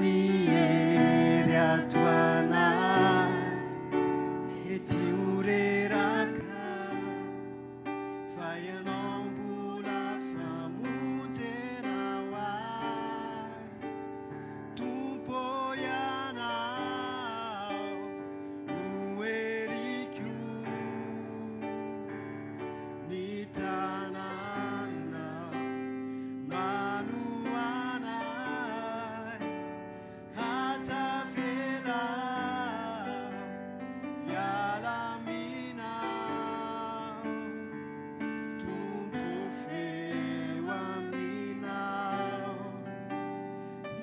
ny hery ato anaty mety ho reraka fa ianao mbola famonjena ho ahy Tompo ô ianao no heriko Ny tananao manohana ahy Aza avela hiala aminao Tompo feo aminao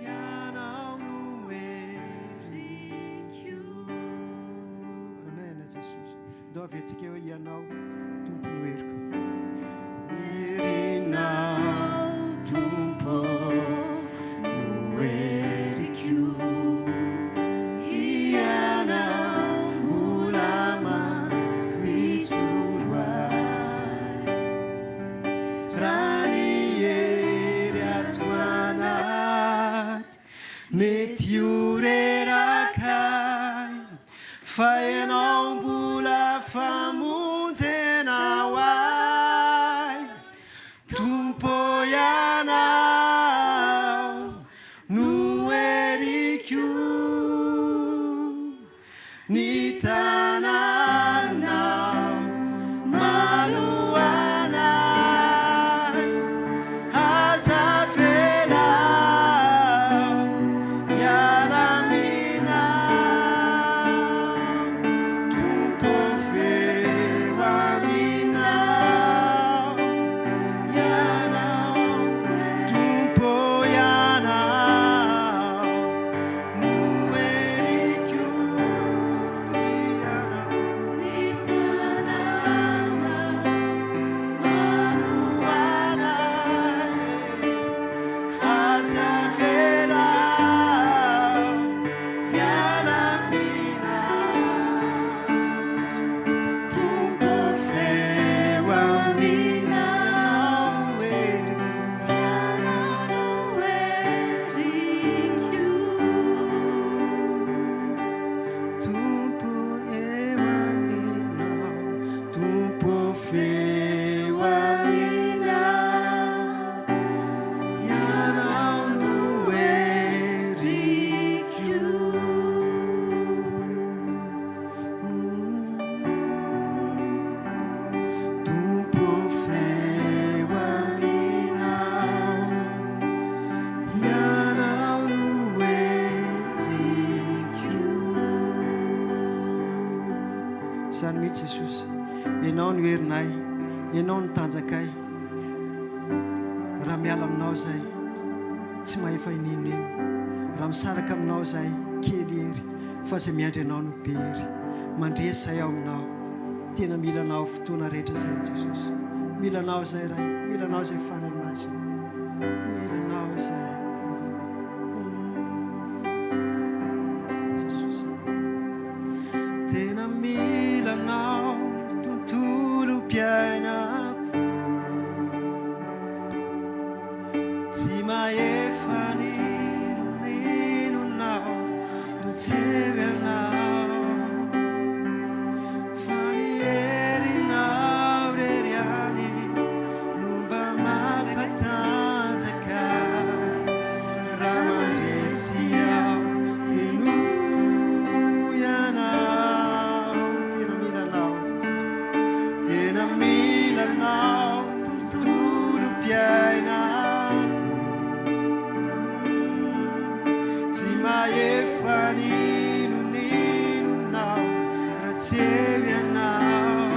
Ianao no heriko. Amen Jesosy. Ndao averintsika hoe Ianao Tompo no heriko. Herinao Tompo no heriko. Ianao mbola mampijoro ahy. Raha ny hery ato anaty mety ho reraka ahy. Fa ianao mbola famonjena ho ahy Tompo ô ianao no heriko Ny tananao manohana ahy Aza avela Miala aminao Tompo feno aminao Ianao Tompo Ianao no heriko Ianao Ny tananao manohana ahy Aza avela hiala aminao Tompo feo aminao heriko Ianao heriko Tompo eo aminao Tompo feo aminao Ianao no heriko. Tompo feo aminao. Ianao no heriko. Izany mihitsy Jesosy. Ianao no herinay. Ianao no tanjakay. Raha miala aminao izahay, tsy mahefa inenoneno. Raha misaraka aminao izahay, kely hery, fa izay miandry anao no be hery. Mandresy izahay ao aminao. Tena mila anao fotoana rehetra izahay Jesosy. Mila anao izahay Ray, mila anao izahay Fanahy Masina. Mila anao izahay. Jesosy. Tena mila anao tontolom-piainako Tsy mahefa n'inon'inona aho raha tsy eo ianao Fa ny herinao irery ihany no mba mampatanjaka ahy Raha mandresy aho dia noho ianao Tena mila anao Jesosy Tena mila anao tontolom-piainako Tsy mahefa n'inon'inona aho raha tsy eo ianao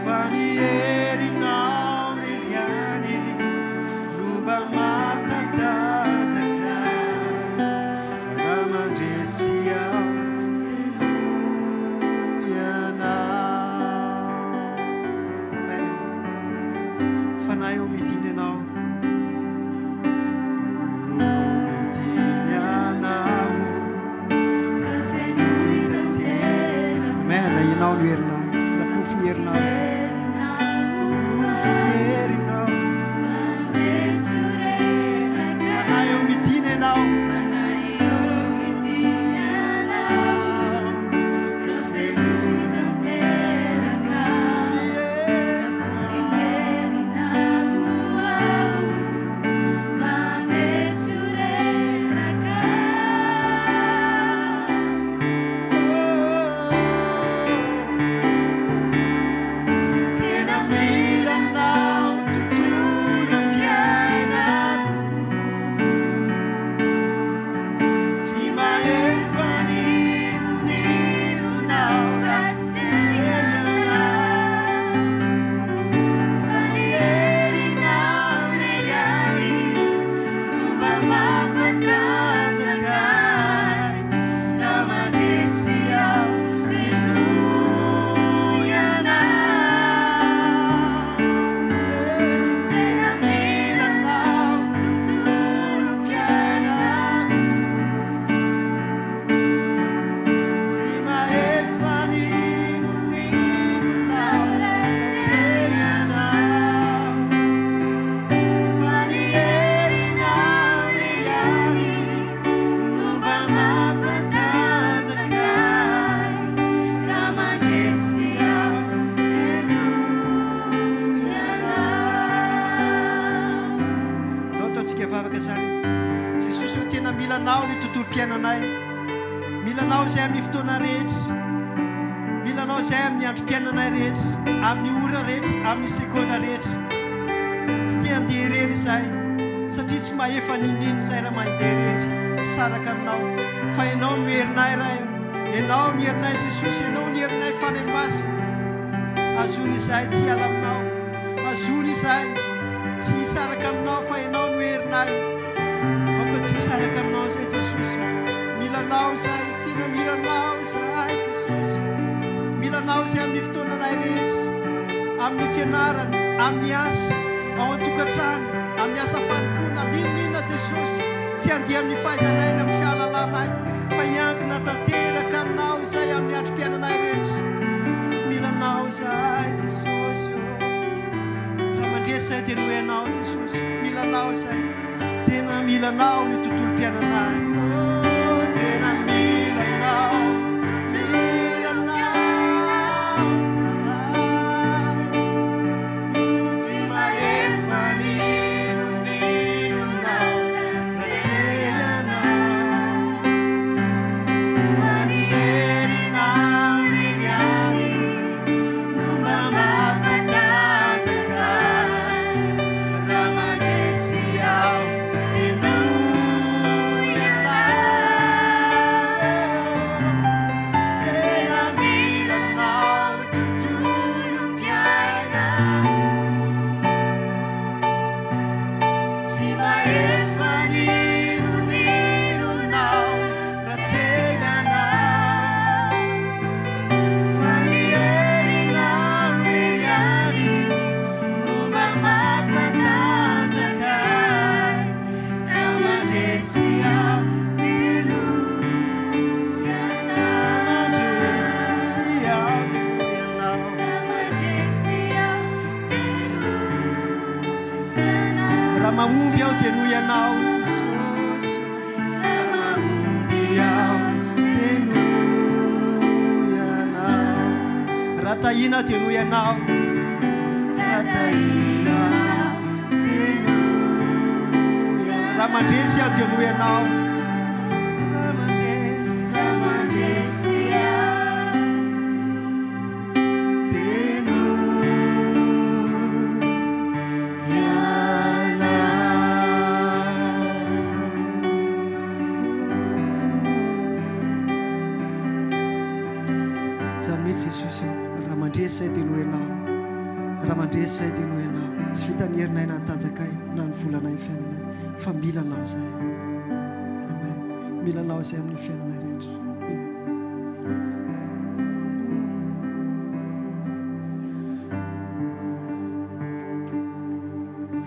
Fa ny herinao irery ihany no mba mampatanjaka Raha mandresy aho dia noho ianao Amen Fanahy ô midina ianao Fanahy ô midina ianao Ka fenoy tanteraka Amen Ianao no herinay Rakofy ny herinao Rakofy ny herinao Fanahy ô midina ianao. androm-piainanay. Mila Anao izahay amin'ny fotoana rehetra. Mila Anao izahay amin'ny androm-piainanay rehetra, amin'ny ora rehetra, amin'ny segondra rehetra. Tsy te handeha irery izahay, satria tsy mahefa n'inon'inona izahay raha mandeha irery, misaraka Aminao. Fa Ianao no herinay, Ray ô. Ianao no herinay, Jesosy. Ianao no herinay, Fanahy Masina. Azony izahay tsy hiala Aminao. Azony izahay tsy hisaraka Aminao, fa Ianao no herinay. Aoka tsy hisaraka Aminao izahay, Jesosy ô. Mila Anao izahay, tena mila Anao izahay, Jesosy ô. Mila Anao izahay amin'ny fotoananay rehetra, amin'ny fianarana, amin'ny asa, ao an-tokantrano, amin'ny asa fanompoana, n'inon'inona, Jesosy. Tsy handeha amin'ny fahaizanay na amin'ny fahalalanay, fa hiankina tanteraka Aminao izahay amin'ny androm-piainanay rehetra. Mila Anao izahay, Jesosy ô. Raha mandresy izahay dia noho Ianao, Jesosy. Mila Anao izahay. Tena mila Anao ny tontolom-piainanay. Oh, tena mila Anao, mila Anao izahay. Tsy mahefa n'inon'inona aho raha tsy Ianao. Fa ny herinao irery ihany no mba mampatanjaka ahy. Raha mandresy aho dia noho Ianao. Tena mila Anao tontolom-piainako. Tsy mahefa n'inon'inona aho raha tsy Ianao. Fa ny herinao irery ihany no mba mampatanjaka ahy. Raha mandresy aho dia noho Ianao. Raha mandresy aho dia noho Ianao. Raha mandresy aho dia noho Ianao. Raha mahomby aho dia noho Ianao Jesosy. Raha mahomby aho dia noho Ianao. Raha tahiana aho dia noho Ianao. Raha tahiana aho dia noho Ianao. Raha mandresy aho dia noho Ianao. Raha mandresy, raha mandresy aho dia noho Ianao. Izany mihitsy Jesosy ô, raha mandresy izay dia noho Ianao. Raha mandresy izay dia noho Ianao. Tsy vitan'ny herinay na ny tanjakay na ny volanay ny fiainanay, fa mila Anao izahay. Amen. Mila Anao izahay amin'ny fiainanay rehetra.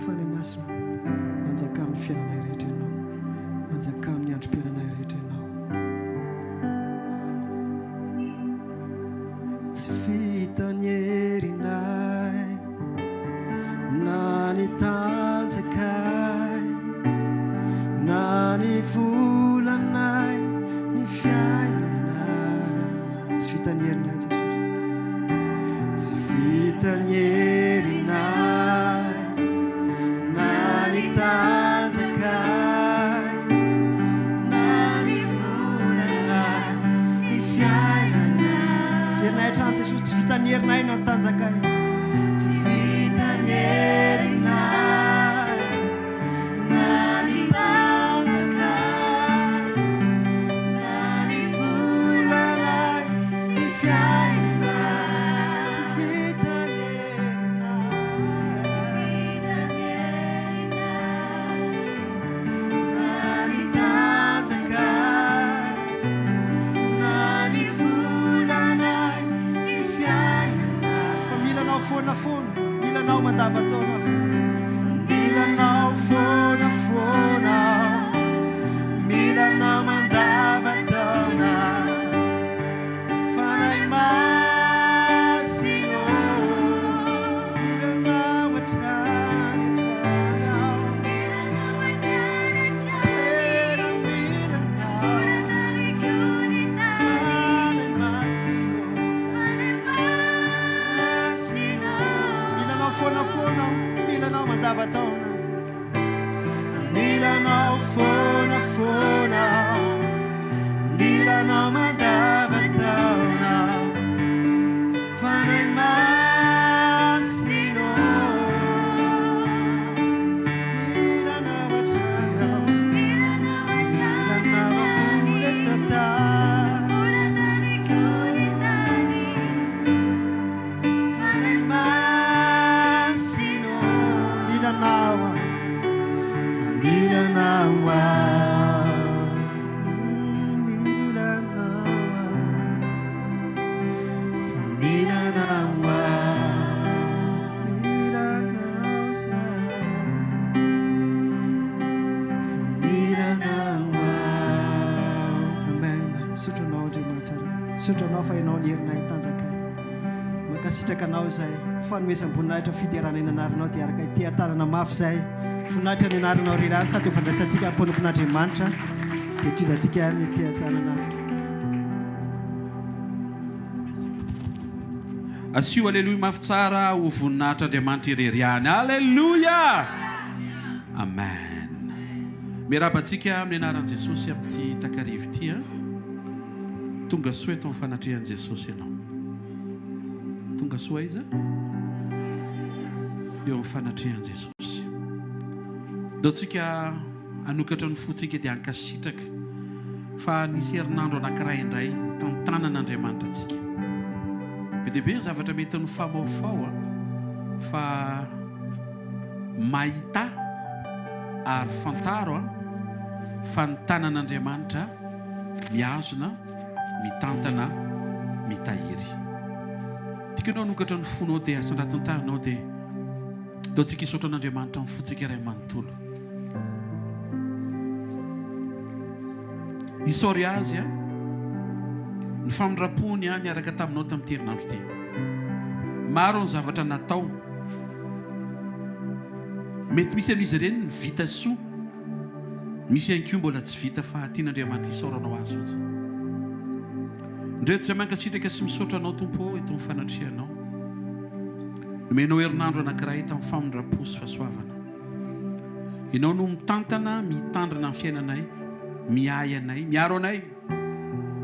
Fanahy Masina, manjakà amin'ny fiainanay rehetra Ianao. Manjakà amin'ny androm-piainanay rehetra Ianao. Tsy vitan'ny herinay na ny tanjakay na ny volanay ny fiainanay. Tsy vitan'ny herinay Jesosy. Tsy vitan'ny herinay na ny tanjakay na ny volanay ny fiainanay. Herinay hatrany Jesosy, tsy vitan'ny herinay na ny tanjakay. Tsy vitan'ny herinay na ny tanjakay na ny volanay ny fiainanay. Tsy vitan'ny herinay. Na ny tanjakay na ny volanay ny fiainanay. Fa mila anao foana foana, mila anao mandava-taona aho. Mila anao foana foana aho, mila anao mandava-taona. Fanahy Masina ô, mila anao hatrany hatrany aho. Tena mila anao. Fanahy Masina ô, mila anao foana foana aho, mila anao mandava-taona. Mila anao. anao mandavantaona Fanahy Masina ô Mila anao hatrany aho Mila anao mbola eto an-tany Fanahy Masina ô Mila anao aho Fa mila anao aho Mila anao aho Fa mila anao aho Mila anao zaho Fa mila anao aho Amen. Misaotra anao Andriamanitra Ray. Misaotra anao fa ianao ny herinay tanjakay. Mankasitraka anao izay fanomezam-boninahitra fiderana ny anaranao dia araka iteha-tanana mafy izay voninahitra ny anaranao irery ihany sady ho fandraisantsika ny mpanompon'Andriamanitra dia tohizantsika ny teha-tanana. Asio aleloia mafy tsara ho voninahitr'Andriamanitra irery ihany. Aleloia! Amen. Miarahaba antsika amin'ny anaran'i Jesosy amin'ity takariva ity an. Tonga soa eto amin'ny fanatrehan'i Jesosy ianao. Tonga soa aiza? Eo amin'ny fanatrehan'i Jesosy. Ndao tsika hanokatra ny fontsika dia hankasitraka fa nisy herinandro anankiray indray nitantanan'Andriamanitra antsika. Be dia be ny zavatra mety nifamaofao fa mahità ary fantaro fa ny tanan'Andriamanitra mihazona, mitantana, mitahiry. Tiako ianao hanokatra ny fonao dia asandrato ny tananao dia ndao tsika hisaotra an'Andriamanitra amin'ny fontsika iray manontolo. Isaory Azy a, ny famindram-pony a niaraka taminao tamin'ity herinandro ity. Maro ny zavatra natao. Mety misy amin'izy ireny ny vita soa. Misy ihany koa mbola tsy vita fa tian'Andriamanitra hisaoranao azy fotsiny. Ndreto izay mankasitraka sy misaotra Anao Tompo ô eto amin'ny fanatrehanao. Nomenao herinandro anankiray tamin'ny famindram-po sy fahasoavana. Ianao no mitantana, mitandrina ny fiainanay, miahy anay, miaro anay.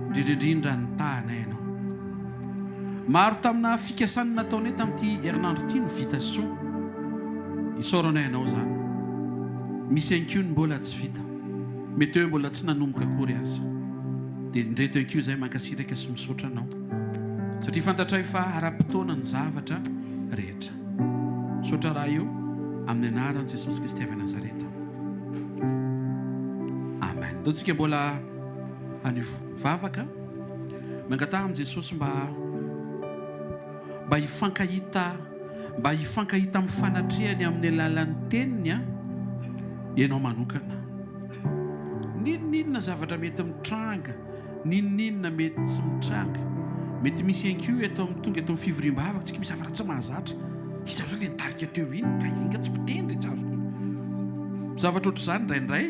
Indrindra indrindra nitaha anay Ianao. Maro tamina fikasana nataonay tamin'ity herinandro ity no vita soa. Isaoranay Anao izany. Misy ihany koa ny mbola tsy vita. Mety hoe mbola tsy nanomboka akory aza. Dia indreto ihany koa izahay mankasitraka sy misaotra Anao. Satria fantatray fa ara-potoana ny zavatra rehetra. Misaotra Ray o, amin'ny anaran'i Jesosy Kristy avy Nazareta. Amen. Ndao tsika mbola anio vavaka. Mangataha amin'i Jesosy mba mba hifankahita mba hifankahita amin'ny fanatrehany amin'ny alalan'ny teniny a ianao manokana. N'inon'inona zavatra mety mitranga, n'inon'inona mety tsy mitranga. Mety misy ihany koa eto amin'ny tonga eto amin'ny fivoriam-bavaka tsika misy zavatra tsy mahazatra. Iza zao le nitarika teo iny? Ka inga tsy mpitendry tsy azoko. Zavatra ohatr'izany indraindray.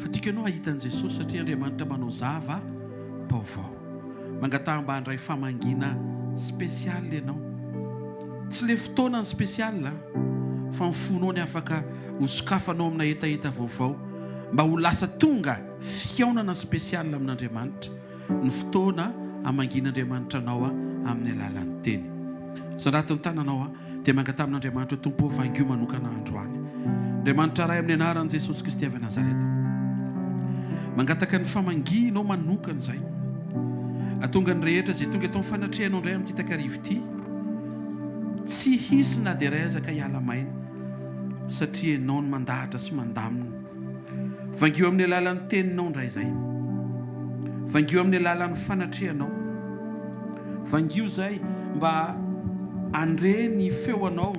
Fa tiako ianao hahita an'i Jesosy satria Andriamanitra manao zava baovao. Mangataha mba handray famangiana spécial ianao. Tsy le fotoana ny spécial fa ny fonao ny afaka ho sokafanao amina hetaheta vaovao mba ho lasa tonga fihaonana spécial amin'Andriamanitra ny fotoana hamangian'Andriamanitra anao amin'ny alalan'ny teny. Sandrato ny tananao dia mangataha amin'Andriamanitra hoe, Tompo ô, vangio manokana androany. Andriamanitra Ray, amin'ny anaran'i Jesosy Kristy avy Nazareta. Mangataka ny famangianao manokana izay. Atonga ny rehetra izay tonga eto amin'ny fanatrehanao indray amin'ity takariva ity. Tsy hisy na dia iray aza ka hiala maina, satria Ianao no mandahatra sy mandamina. Vangio amin'ny alalan'ny teninao indray izay. Vangio amin'ny alalan'ny fanatrehanao. Vangio izay mba handre ny feo anao,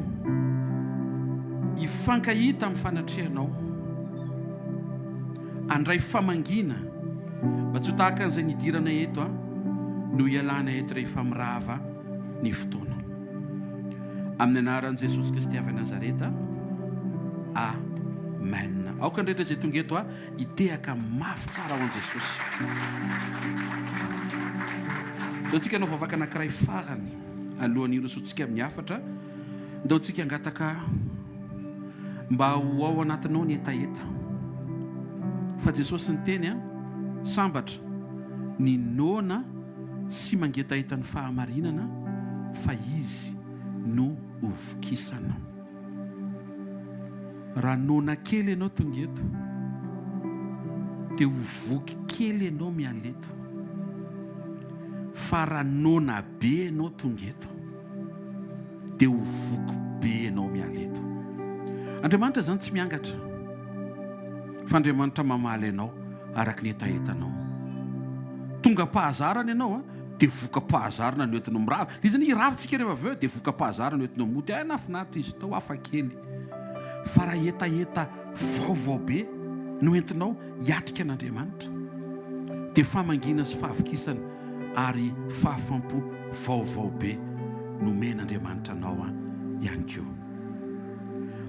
hifankahita amin'ny fanatrehanao, handray famangiana mba tsy ho tahaka an'izay nidirana eto no hialana eto rehefa mirava ny fotoana. Amin'ny anaran'i Jesosy Kristy avy Nazareta. Amen. Aoka ny rehetra izay tonga eto hitehaka mafy tsara ho an'i Jesosy. Ndao tsika hanao vavaka anankiray farany alohan'ny hirosoantsika amin'ny hafatra. Ndao tsika hangataka mba ho ao anatinao ny hetaheta. Fa Jesosy niteny, sambatra. Ny noana sy mangetaheta ny fahamarinana fa izy no hovokisana. Raha noana kely ianao tonga eto dia ho voky kely ianao miala eto. Fa raha noana be ianao tonga eto dia ho voky be ianao miala eto. Andriamanitra izany tsy miangatra fa Andriamanitra mamaly anao araka ny hetahetanao. Tonga am-pahazarana ianao a, dia voka-pahazarana no entinao mirava. Izy anie hirava tsika rehefa avy eo dia voka-pahazarana no entinao mody. Hay nahafinaritra izy tao, hafa kely. Fa raha hetaheta vaovao be no entinao hiatrika an'Andriamanitra dia famangiana sy fahavokisana ary fahafampo vaovao be nomen'Andriamanitra anao ihany koa.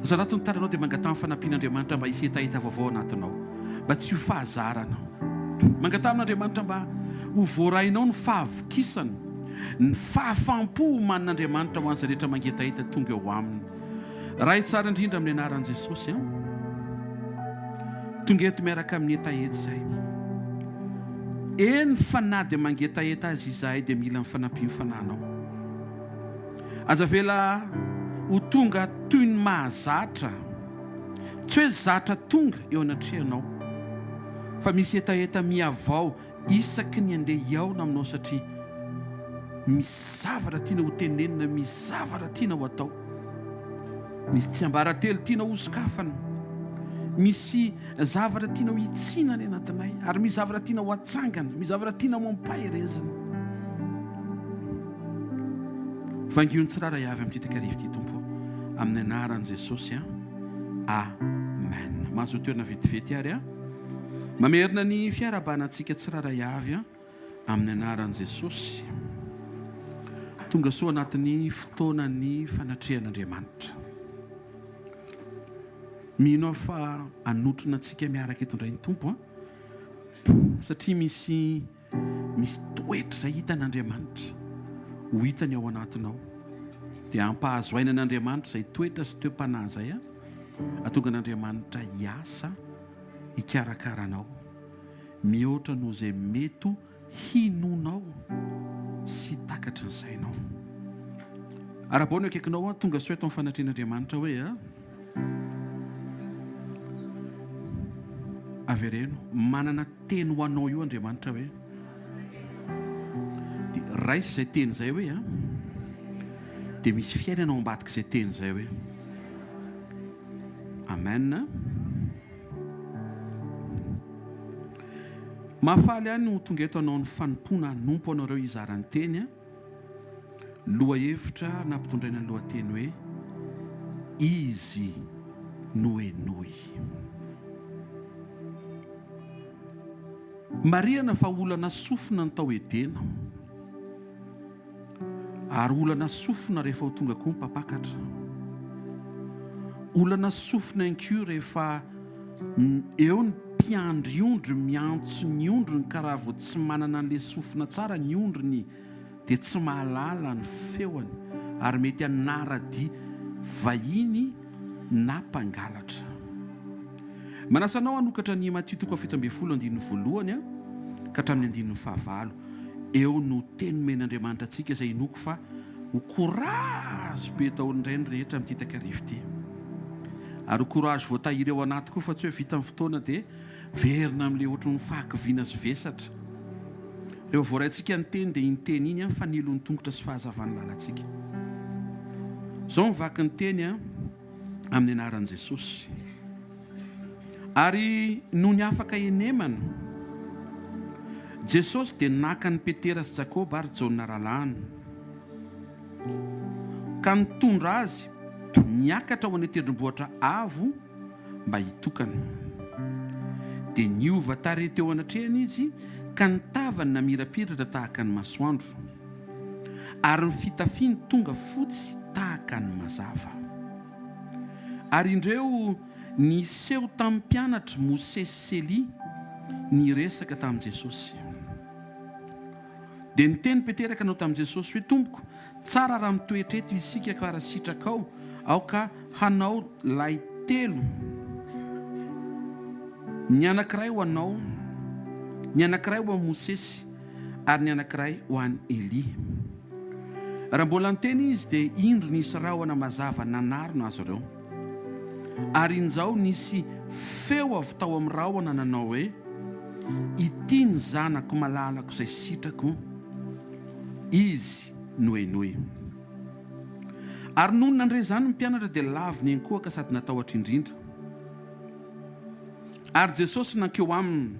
Aza anatin'ny tananao dia mangataha ny fanampian'Andriamanitra mba hisy hetaheta vaovao anatinao, mba tsy ho fahazarana. Mangataha amin'Andriamanitra mba ho voarainao ny fahavokisana, ny fahafampo omanin'Andriamanitra ho an'izay rehetra mangetaheta tonga eo aminy. Ray tsara indrindra amin'ny anaran'i Jesosy an! Tonga eto miaraka amin'ny hetaheta izahay. Eny fa na dia mangetaheta aza izahay dia mila ny fanampian'ny Fanahinao. Aza avela ho tonga toy ny mahazatra, tsy hoe zatra tonga eo anatrehanao, fa misy hetaheta mihavao isaky ny andeha hihaona aminao satria misy zavatra tiana ho tenenina, misy zavatra tiana ho atao, misy tsiambaratelo tiana ho sokafana, misy zavatra tiana ho hitsiana any anatinay, ary misy zavatra tiana ho atsangana, misy zavatra tiana ho ampaherezina. Vangio ny tsirairay avy amin'ity takariva ity Tompo ô, amin'ny anaran'i Jesosy a. Amen. Mahazoa toerana vetivety ary a. Mamerina ny fiarahabana antsika tsirairay avy amin'ny anaran'i Jesosy. Tonga soa anatin'ny fotoanan'ny fanatrehan'Andriamanitra. Mino aho fa hanotrona antsika miaraka eto indray ny Tompo satria misy misy toetra izay hitan'Andriamanitra ho hitany ao anatinao. Dia hampahazo aina an'Andriamanitra izay toetra sy toe-panahy izay hahatonga an'Andriamanitra hiasa hikarakara anao mihoatra noho izay mety ho hinoanao sy takatry ny sainao. Arahabao ny akaikinao an, tonga soa eto amin'ny fanatrehan'Andriamanitra hoe a. Avereno, manana teny ho anao io Andriamanitra hoe. Dia raiso izay teny izay hoe a. Dia misy fiainana ao ambadik'izay teny izay hoe. Amen. Mahafaly ahy ny ho tonga eto hanao ny fanompoana hanompo anareo hizara ny teny. Lohahevitra nampitondraina ny lohateny hoe Izy no henoy. Marihana fa olana sofina ny tao Edena. Ary olana sofina rehefa ho tonga koa ny mpampakatra. Olana sofina ihany koa rehefa eo ny mpiandry ondry miantso ny ondriny ka raha vao tsy manana an'ilay sofina tsara ny ondriny dia tsy mahalala ny feony ary mety hanara-dia vahiny na mpangalatra. Manasa anao hanokatra ny Matio toko faha 17 andininy voalohany ka hatramin'ny andininy fahavalo. Eo no teny nomen'Andriamanitra antsika izay inoako fa ho courage be daholo indray ny rehetra amin'ity takariva ity. Ary ho courage voatahiry ao anaty koa fa tsy hoe vita ny fotoana dia verina amin'ilay ohatran'ny fahakiviana sy vesatra. Rehefa voaraintsika ny teny dia iny teny iny an fanilo ny tongotra sy fahazavan'ny lalantsika. Izao ny vaky ny teny an amin'ny anaran'i Jesosy. Ary nony afaka henemana, Jesosy dia naka an'i Petera sy Jakoba ary Jaona rahalahiny, ka nitondra azy niakatra ho any an-tendrombohitra avo mba hitokana. Dia niova tarehy teo anatrehany izy, ka ny tavany namirapiratra tahaka ny masoandro, ary ny fitafiany tonga fotsy tahaka ny mazava. Ary indreo niseho tamin'ny mpianatr'i Mosesy sy Elia niresaka tamin'i Jesosy. Dia niteny Petera ka nanao tamin'i Jesosy hoe, Tompoko, tsara raha mitoetra eto isika ka raha sitrakao, aoka hanao lay telo, ny anankiray ho anao, ny anankiray ho an'i Mosesy. Ary ny anankiray ho an'i Elia. Raha mbola niteny izy, dia indro nisy rahona mazava nanarona azy ireo. Ary injao nisy feo avy tao amin'ny rahona nanao hoe, Ity ny Zanako malalako izay sitrako, Izy no henoy. Ary nony nandre izany ny mpianatra dia lavo niankohoka sady natahotra indrindra. Ary Jesosy nankeo aminy.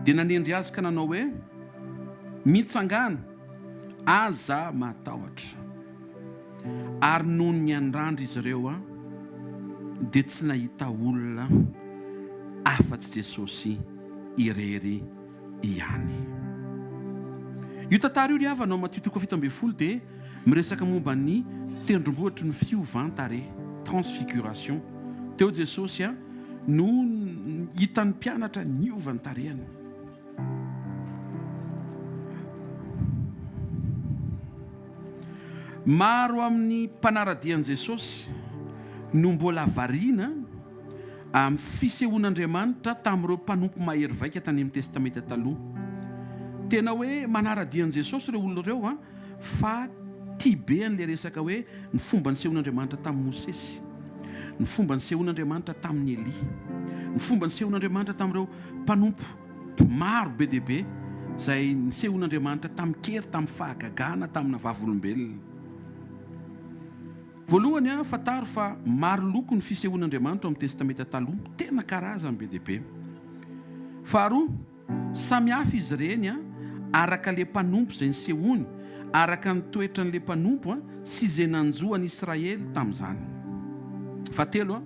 Dia nanendry azy ka nanao hoe, Mitsangàna, aza matahotra. Ary nony niandrandra izy ireo, dia tsy nahita olona afa-tsy Jesosy irery ihany. Io tantara io ry havana ao Matio toko 17 dia miresaka momba ny tendrombohitry ny fiovan-tarehy, transfiguration. Teo Jesosy no hitan'ny mpianatra niova ny tarehiny. Maro amin'ny mpanara-dia an'i Jesosy no mbola variana amin'ny fisehoan'Andriamanitra tamin'ireo mpanompo mahery vaika tany amin'ny Testamenta Taloha. Tena hoe manara-dia an'i Jesosy ireo olona ireo fa tia be an'ilay resaka hoe ny fomba nisehoan'Andriamanitra tamin'i Mosesy, ny fomba nisehoan'Andriamanitra tamin'i Elia, ny fomba nisehoan'Andriamanitra tamin'ireo mpanompo maro be dia be izay nisehoan'Andriamanitra tamin-kery, tamin'ny fahagagana, tamina vavolombelona. Voalohany, fantaro fa maro loko ny fisehoan'Andriamanitra ao amin'ny Testamenta Taloha, tena karazany be dia be. Faharoa, samy hafa izy ireny araka ilay mpanompo izay nisehoany, araka ny toetran'ilay mpanompo sy izay nanjo an'i Israely tamin'izany. Fahatelo,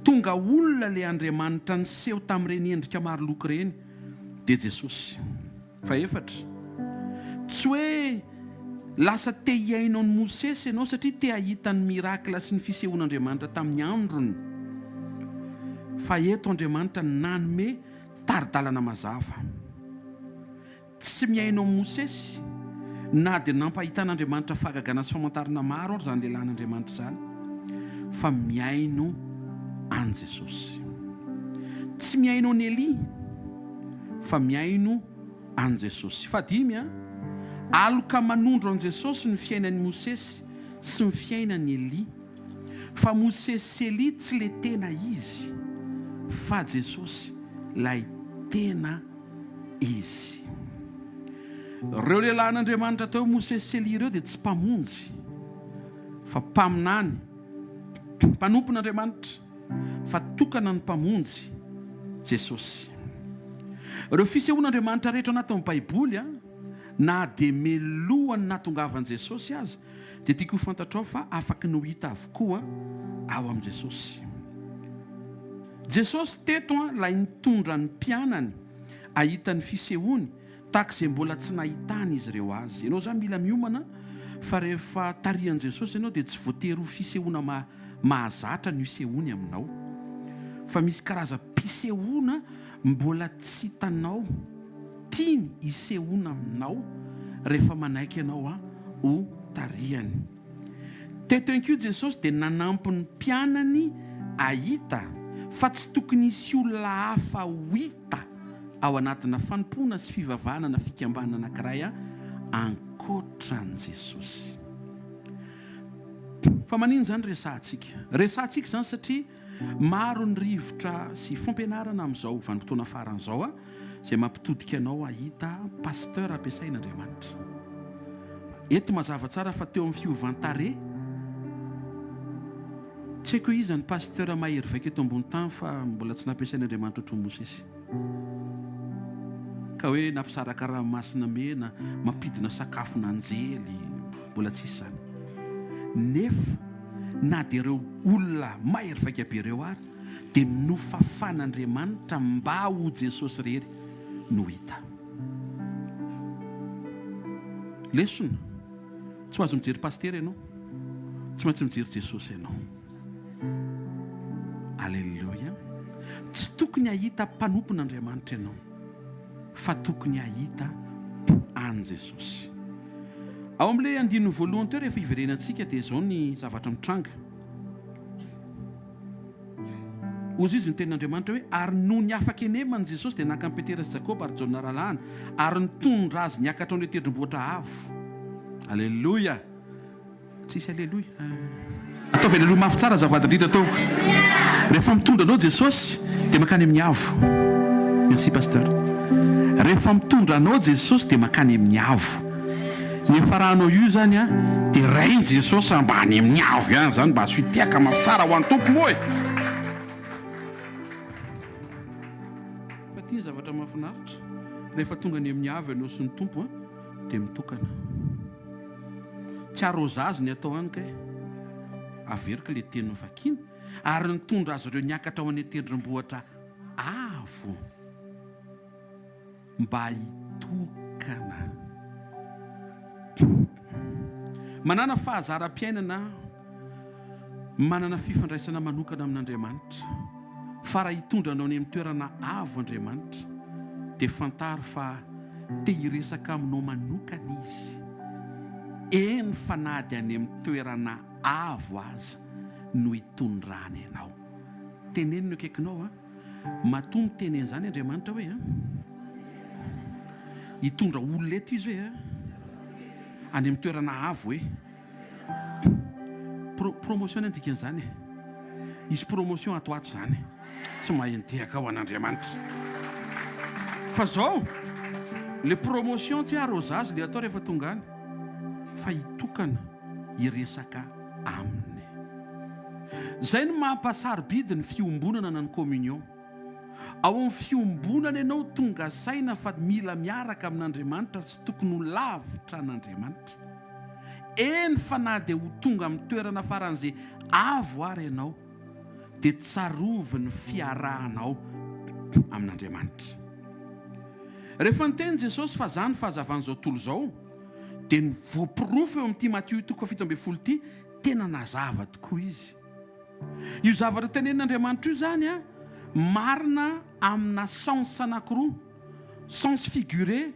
tonga olona ilay Andriamanitra niseho tamin'ireny endrika maro loko ireny, dia Jesosy. Fahefatra, tsy hoe lasa te hihaino an'i Mosesy ianao satria te hahita ny miracle sy ny fisehoan'Andriamanitra tamin'ny androny. Fa eto Andriamanitra nanome tari-dalana mazava. Tsy mihaino an'i Mosesy na dia nampahitan'Andriamanitra fahagagana sy famantarana maro ary izany lehilahin'Andriamanitra izany, fa mihaino an'i Jesosy. Tsy mihaino an'i Elia. fa mihaino an'i Jesosy. Fahadimy, aloka manondro an'i Jesosy ny fiainan'i Mosesy sy ny fiainan'i Elia. Fa Mosesy sy Elia tsy le tena izy, fa Jesosy lay tena izy. Ireo lehilahin'Andriamanitra atao hoe Mosesy sy Elia ireo dia tsy mpamonjy, fa mpaminany, mpanompon'Andriamanitra. fa tokana ny Mpamonjy, Jesosy. Ireo fisehoan'Andriamanitra rehetra anatin'ny Baiboly, na dia melohan'ny nahatongavan'i Jesosy aza, dia tiako ho fantatrao fa afaky ny ho hita avokoa ao amin'i Jesosy. Jesosy teto ilay nitondra ny mpianany hahita ny fisehoany tahaka izay mbola tsy nahitan'izy ireo azy. Ianao izany mila miomana fa rehefa tarihan'i Jesosy ianao dia tsy voatery ho fisehoana mahazatra no isehoany aminao fa misy karazam-pisehoana mbola tsy hitanao tiany hisehoana aminao rehefa manaiky ianao ho tarihany. Teto ihany koa Jesosy dia nanampy ny mpianany hahita fa tsy tokony hisy olona hafa ho hita ao anatina fanompoana sy fivavahana na fikambanana anankiray ankoatra an'i Jesosy. Fa maninona izany resahantsika? Resahantsika izany satria maro ny rivotra sy fampianarana amin'izao vanim-potoana farany izao izay mampitodika anao hahita pasteur ampiasain'Andriamanitra. Eto mazava tsara fa teo amin'ny fiovan-tarehy, tsy haiko hoe iza ny pasteur mahery vaika eto ambony tany fa mbola tsy nampiasain'Andriamanitra ohatran'i Mosesy. Ka hoe nampisaraka ranomasina mena, mampidina sakafon'anjely, mbola tsisy izany. Nefa na dia ireo olona mahery vaika be ireo ary dia nofafan'Andriamanitra mba ho Jesosy irery no hita. Lesona, Tsy mahazo mijery pasitera ianao, tsy maintsy mijery Jesosy ianao. Aleloia! Tsy tokony hahita mpanompon'Andriamanitra ianao, fa tokony hahita an'i Jesosy. Ao amin'ilay andininy voalohany teo rehefa hiverenantsika dia izao ny zavatra mitranga. Hozy izy ny tenin'Andriamanitra hoe, Ary nony afaka enemany Jesosy dia naka an'i Petera sy Jakoba ary Jaona rahalahiny, ary nitondra azy niakatra ao an-tendrombohitra avo. Aleloia! Tsisy aleloia eh. Ataovy aleloia mafy tsara azafady indrindra tompoko. Rehefa mitondra anao Jesosy dia mankany amin'ny avo. Merci pasteur. Rehefa mitondra anao Jesosy dia mankany amin'ny avo. Ny hiafaranao io izany an dia rainy Jesosy mba any amin'ny avo ihany izany mba asio tehaka mafy tsara ho an'ny Tompo moa e. Fa ity ny zavatra mahafinaritra, rehefa tonga any amin'ny avo ianao sy ny Tompo an dia mitokana. Tsy arrosage ny atao any kay. Averiko ilay teny novakiana. Ary nitondra azy ireo niakatra ho any an-tendrombohitra avo mba hitokana. Manàna fahazaram-piainana manana fifandraisana manokana amin'Andriamanitra. Fa raha hitondra anao any amin'ny toerana avo Andriamanitra, dia fantaro fa te hiresaka aminao manokana Izy. Eny fa na dia any amin'ny toerana avo aza no hitondrany anao. Teneno ny akaikinao an! Matoa miteny an'izany Andriamanitra hoe an! Hitondra olona eto Izy hoe an! Any amin'ny toerana avo hoe. Pro, promotion anie ny dikan'izany e. Hisy promotion ato ato izany. Tsy mahay nitehaka ho an'Andriamanitra. Fa zao, le promotion tsy arrosage le atao rehefa tonga any, fa hitokana hiresaka aminy. Zay no mampasarobidy ny fiombonana na ny communion. Ao amin'ny fiombonana ianao tonga saina fa mila miaraka amin'Andriamanitra tsy tokony ho lavitra an'Andriamanitra. Eny fa na dia ho tonga amin'ny toerana faran'izay avo ary ianao dia tsarovy ny fiarahanao amin'Andriamanitra. Rehefa niteny Jesosy fa Za ny fahazavan'izao tontolo izao dia ny voaporofo eo amin'ity Matio toko faha 17 ity tena nazava tokoa Izy. Io zavatra tenenin'Andriamanitra io izany marina amina sens anankiroa, sens figuré,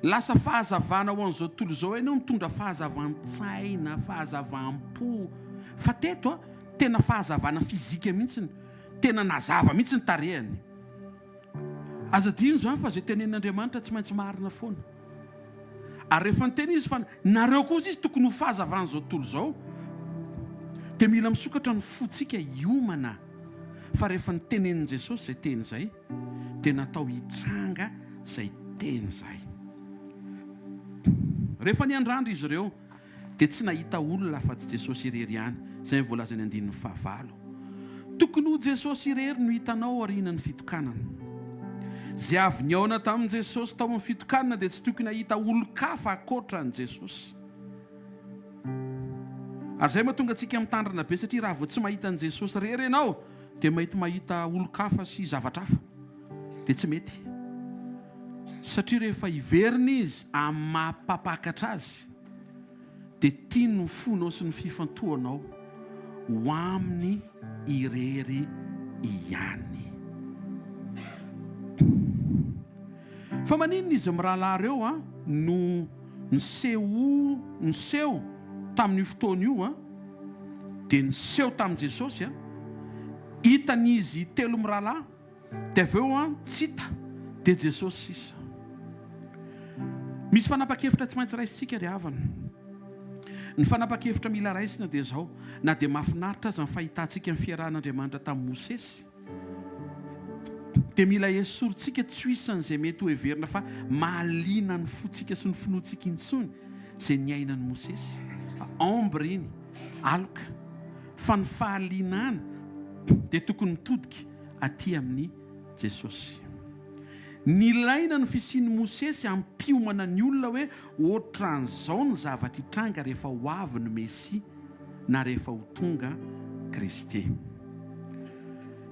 lasa fahazavana ho an'izao tontolo izao ianao, mitondra fahazavan-tsaina, fahazavam-po, fa teto tena fahazavana fizika mihitsy, tena nazava mihitsy ny tarehiny. Aza adino izany fa izay tenenin'Andriamanitra tsy maintsy marina foana. Ary rehefa niteny Izy fa nareo kosa Izy tokony ho fahazavan'izao tontolo izao, dia mila misokatra ny fontsika hiomana fa rehefa nitenenin'i Jesosy izay teny izay, dia natao hitranga izay teny izay. Rehefa niandrandra izy ireo, dia tsy nahita olona afa-tsy Jesosy irery ihany, izay no voalazan'ny andininy fahavalo. Tokony ho Jesosy irery no hitanao aorianan'ny fitokanana. Izay avy nihaona tamin'i Jesosy tao amin'ny fitokanana dia tsy tokony hahita olon-kafa ankoatra an'i Jesosy. Ary izay mahatonga antsika mitandrina be satria raha vao tsy mahita an'i Jesosy irery ianao dia mety mahita olon-kafa sy zavatra hafa. Dia tsy mety. Satria rehefa hiverina izy amin'ny maha mpampakatra azy dia tiany ny fonao sy ny fifantohanao ho aminy irery ihany. Fa maninona izy mirahalahy ireo no niseho niseho tamin'io fotoana io dia niseho tamin'i Jesosy hitan'izy telo mirahalahy Dia avy eo an, tsy hita, dia Jesosy sisa. Misy fanapan-kevitra tsy maintsy raisintsika ry havana. Ny fanapan-kevitra mila raisina dia izao, na dia mahafinaritra aza ny fahitantsika ny fiarahan'Andriamanitra tamin'i Mosesy, dia mila esorintsika tsy ho isan'izay mety ho heverina fa mahaliana ny fontsika sy ny finoantsika intsony izay niainan'i Mosesy. Ombre iny, aloka. Fa ny fahalianana dia tokony mitodika aty amin'i Jesosy. Nilaina ny fisian'i Mosesy hampiomana ny olona hoe ohatran'izao ny zavatra hitranga rehefa ho avy ny Mesia na rehefa ho tonga Kristy.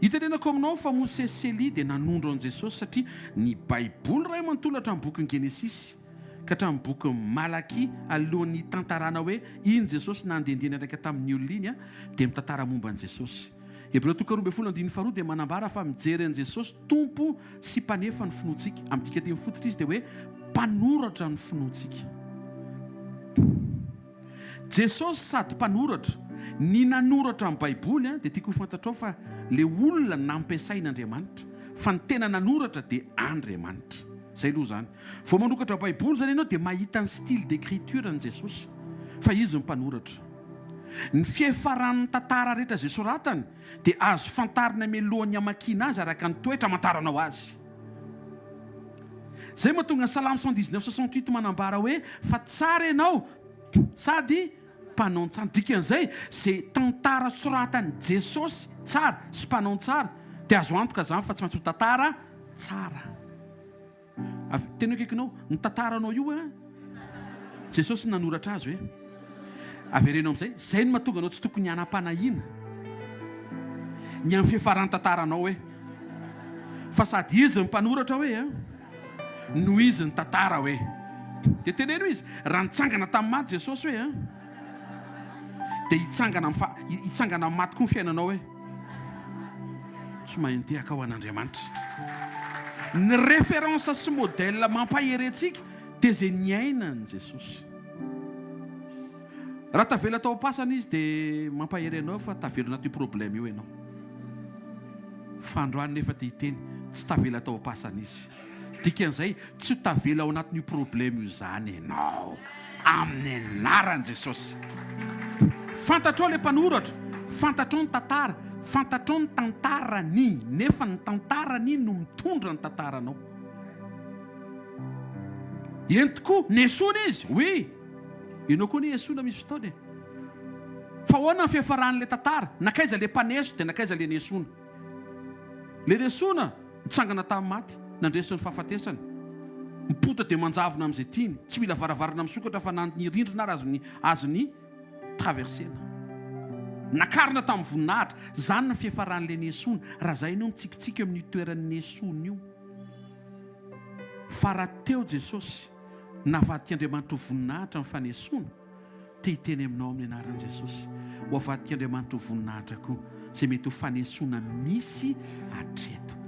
Hitenenako aminao fa Mosesy sy Elia dia nanondro an'i Jesosy satria ny Baiboly iray manontolo hatramin'ny bokin'ny Genesisy ka hatramin'ny bokin'i Malakia alohan'ny hitantarana hoe iny Jesosy nandehandeha niaraka tamin'ny olona iny dia mitantara momba an'i Jesosy. Hebreo toko 12 andininy faharoa dia manambara fa mijery an'i Jesosy Tompo sy Mpanefa ny finoantsika. Amin'ny dikanteny fototra izy dia hoe mpanoratra ny finoantsika. Jesosy sady mpanoratra. Ny nanoratra ny Baiboly dia tiako ho fantatrao fa le olona nampiasain'Andriamanitra fa ny tena nanoratra dia Andriamanitra. Zay aloha zany. Vao manokatra baiboly zany ianao dia mahita ny style d'écriture an'i Jesosy fa izy no mpanoratra. Ny fiafaran'ny tantara rehetra izay soratany dia azo fantarina mialohan'ny hamakiana azy araka ny toetra amantaranao azy. Izay mahatonga ny Salamo 119 68 manambara hoe fa tsara ianao sady mpanao ny tsara. Dikan'izay, izay tantara soratan'i Jesosy tsara sy mpanao ny tsara dia azo antoka izany fa tsy maintsy ho tantara tsara. Avy, tena eo akaikinao, ny tantaranao io an, Jesosy no nanoratra azy hoe, avereno amin'izay, izay no mahatonga anao tsy tokony hanam-panahiana ny amin'ny fiafaran'ny tantaranao hoe, fa sady izy no mpanoratra hoe an, no izy ny tantara hoe. Dia teneno izy, raha nitsangana tamin'ny maty Jesosy hoe an, dia hitsangana amin'ny fa, hitsangana amin'ny maty koa ny fiainanao hoe. Tsy mahay mitehaka ho an'Andriamanitra. Ny référence sy modèle mampahery antsika dia izay niainan'i Jesosy. Raha tavela tao am-pasana izy dia mampahery anao fa tavela anatin'io problème io ianao. Fa androany nefa te hiteny, tsy tavela tao am-pasana izy. Dikan'izay, tsy ho tavela ao anatin'io problème io izany ianao. Amin'ny anaran'i Jesosy. Fantatrao ilay mpanoratra, fantatrao ny tantara, fantatrao ny tantarany, nefa ny tantarany no mitondra ny tantaranao. Eny tokoa, nesoina izy, oui. Ianao koa anie esoina misy fotoana e. Fa ahoana ny fiafaran'ilay tantara? Nankaiza ilay mpaneso dia nankaiza ilay nesoina? Ilay nesoina nitsangana tamin'ny maty, nandresy ny fahafatesana. Mipoitra dia manjavona amin'izay tiany. Tsy mila varavarana misokatra fa na ny rindrina ary azony azony traversena. Nakarina tamin'ny voninahitra. Izany no fiafaran'ilay nesoina. Raha izay ianao mitsikitsiky eo amin'io toeran'ny nesoina io. Fa raha teo Jesosy, navadik'Andriamanitra ho voninahitra ny fanesoana. Te hiteny aminao amin'ny anaran'i Jesosy, ho avadik'Andriamanitra ho voninahitra koa izay mety ho fanesoana misy hatreto.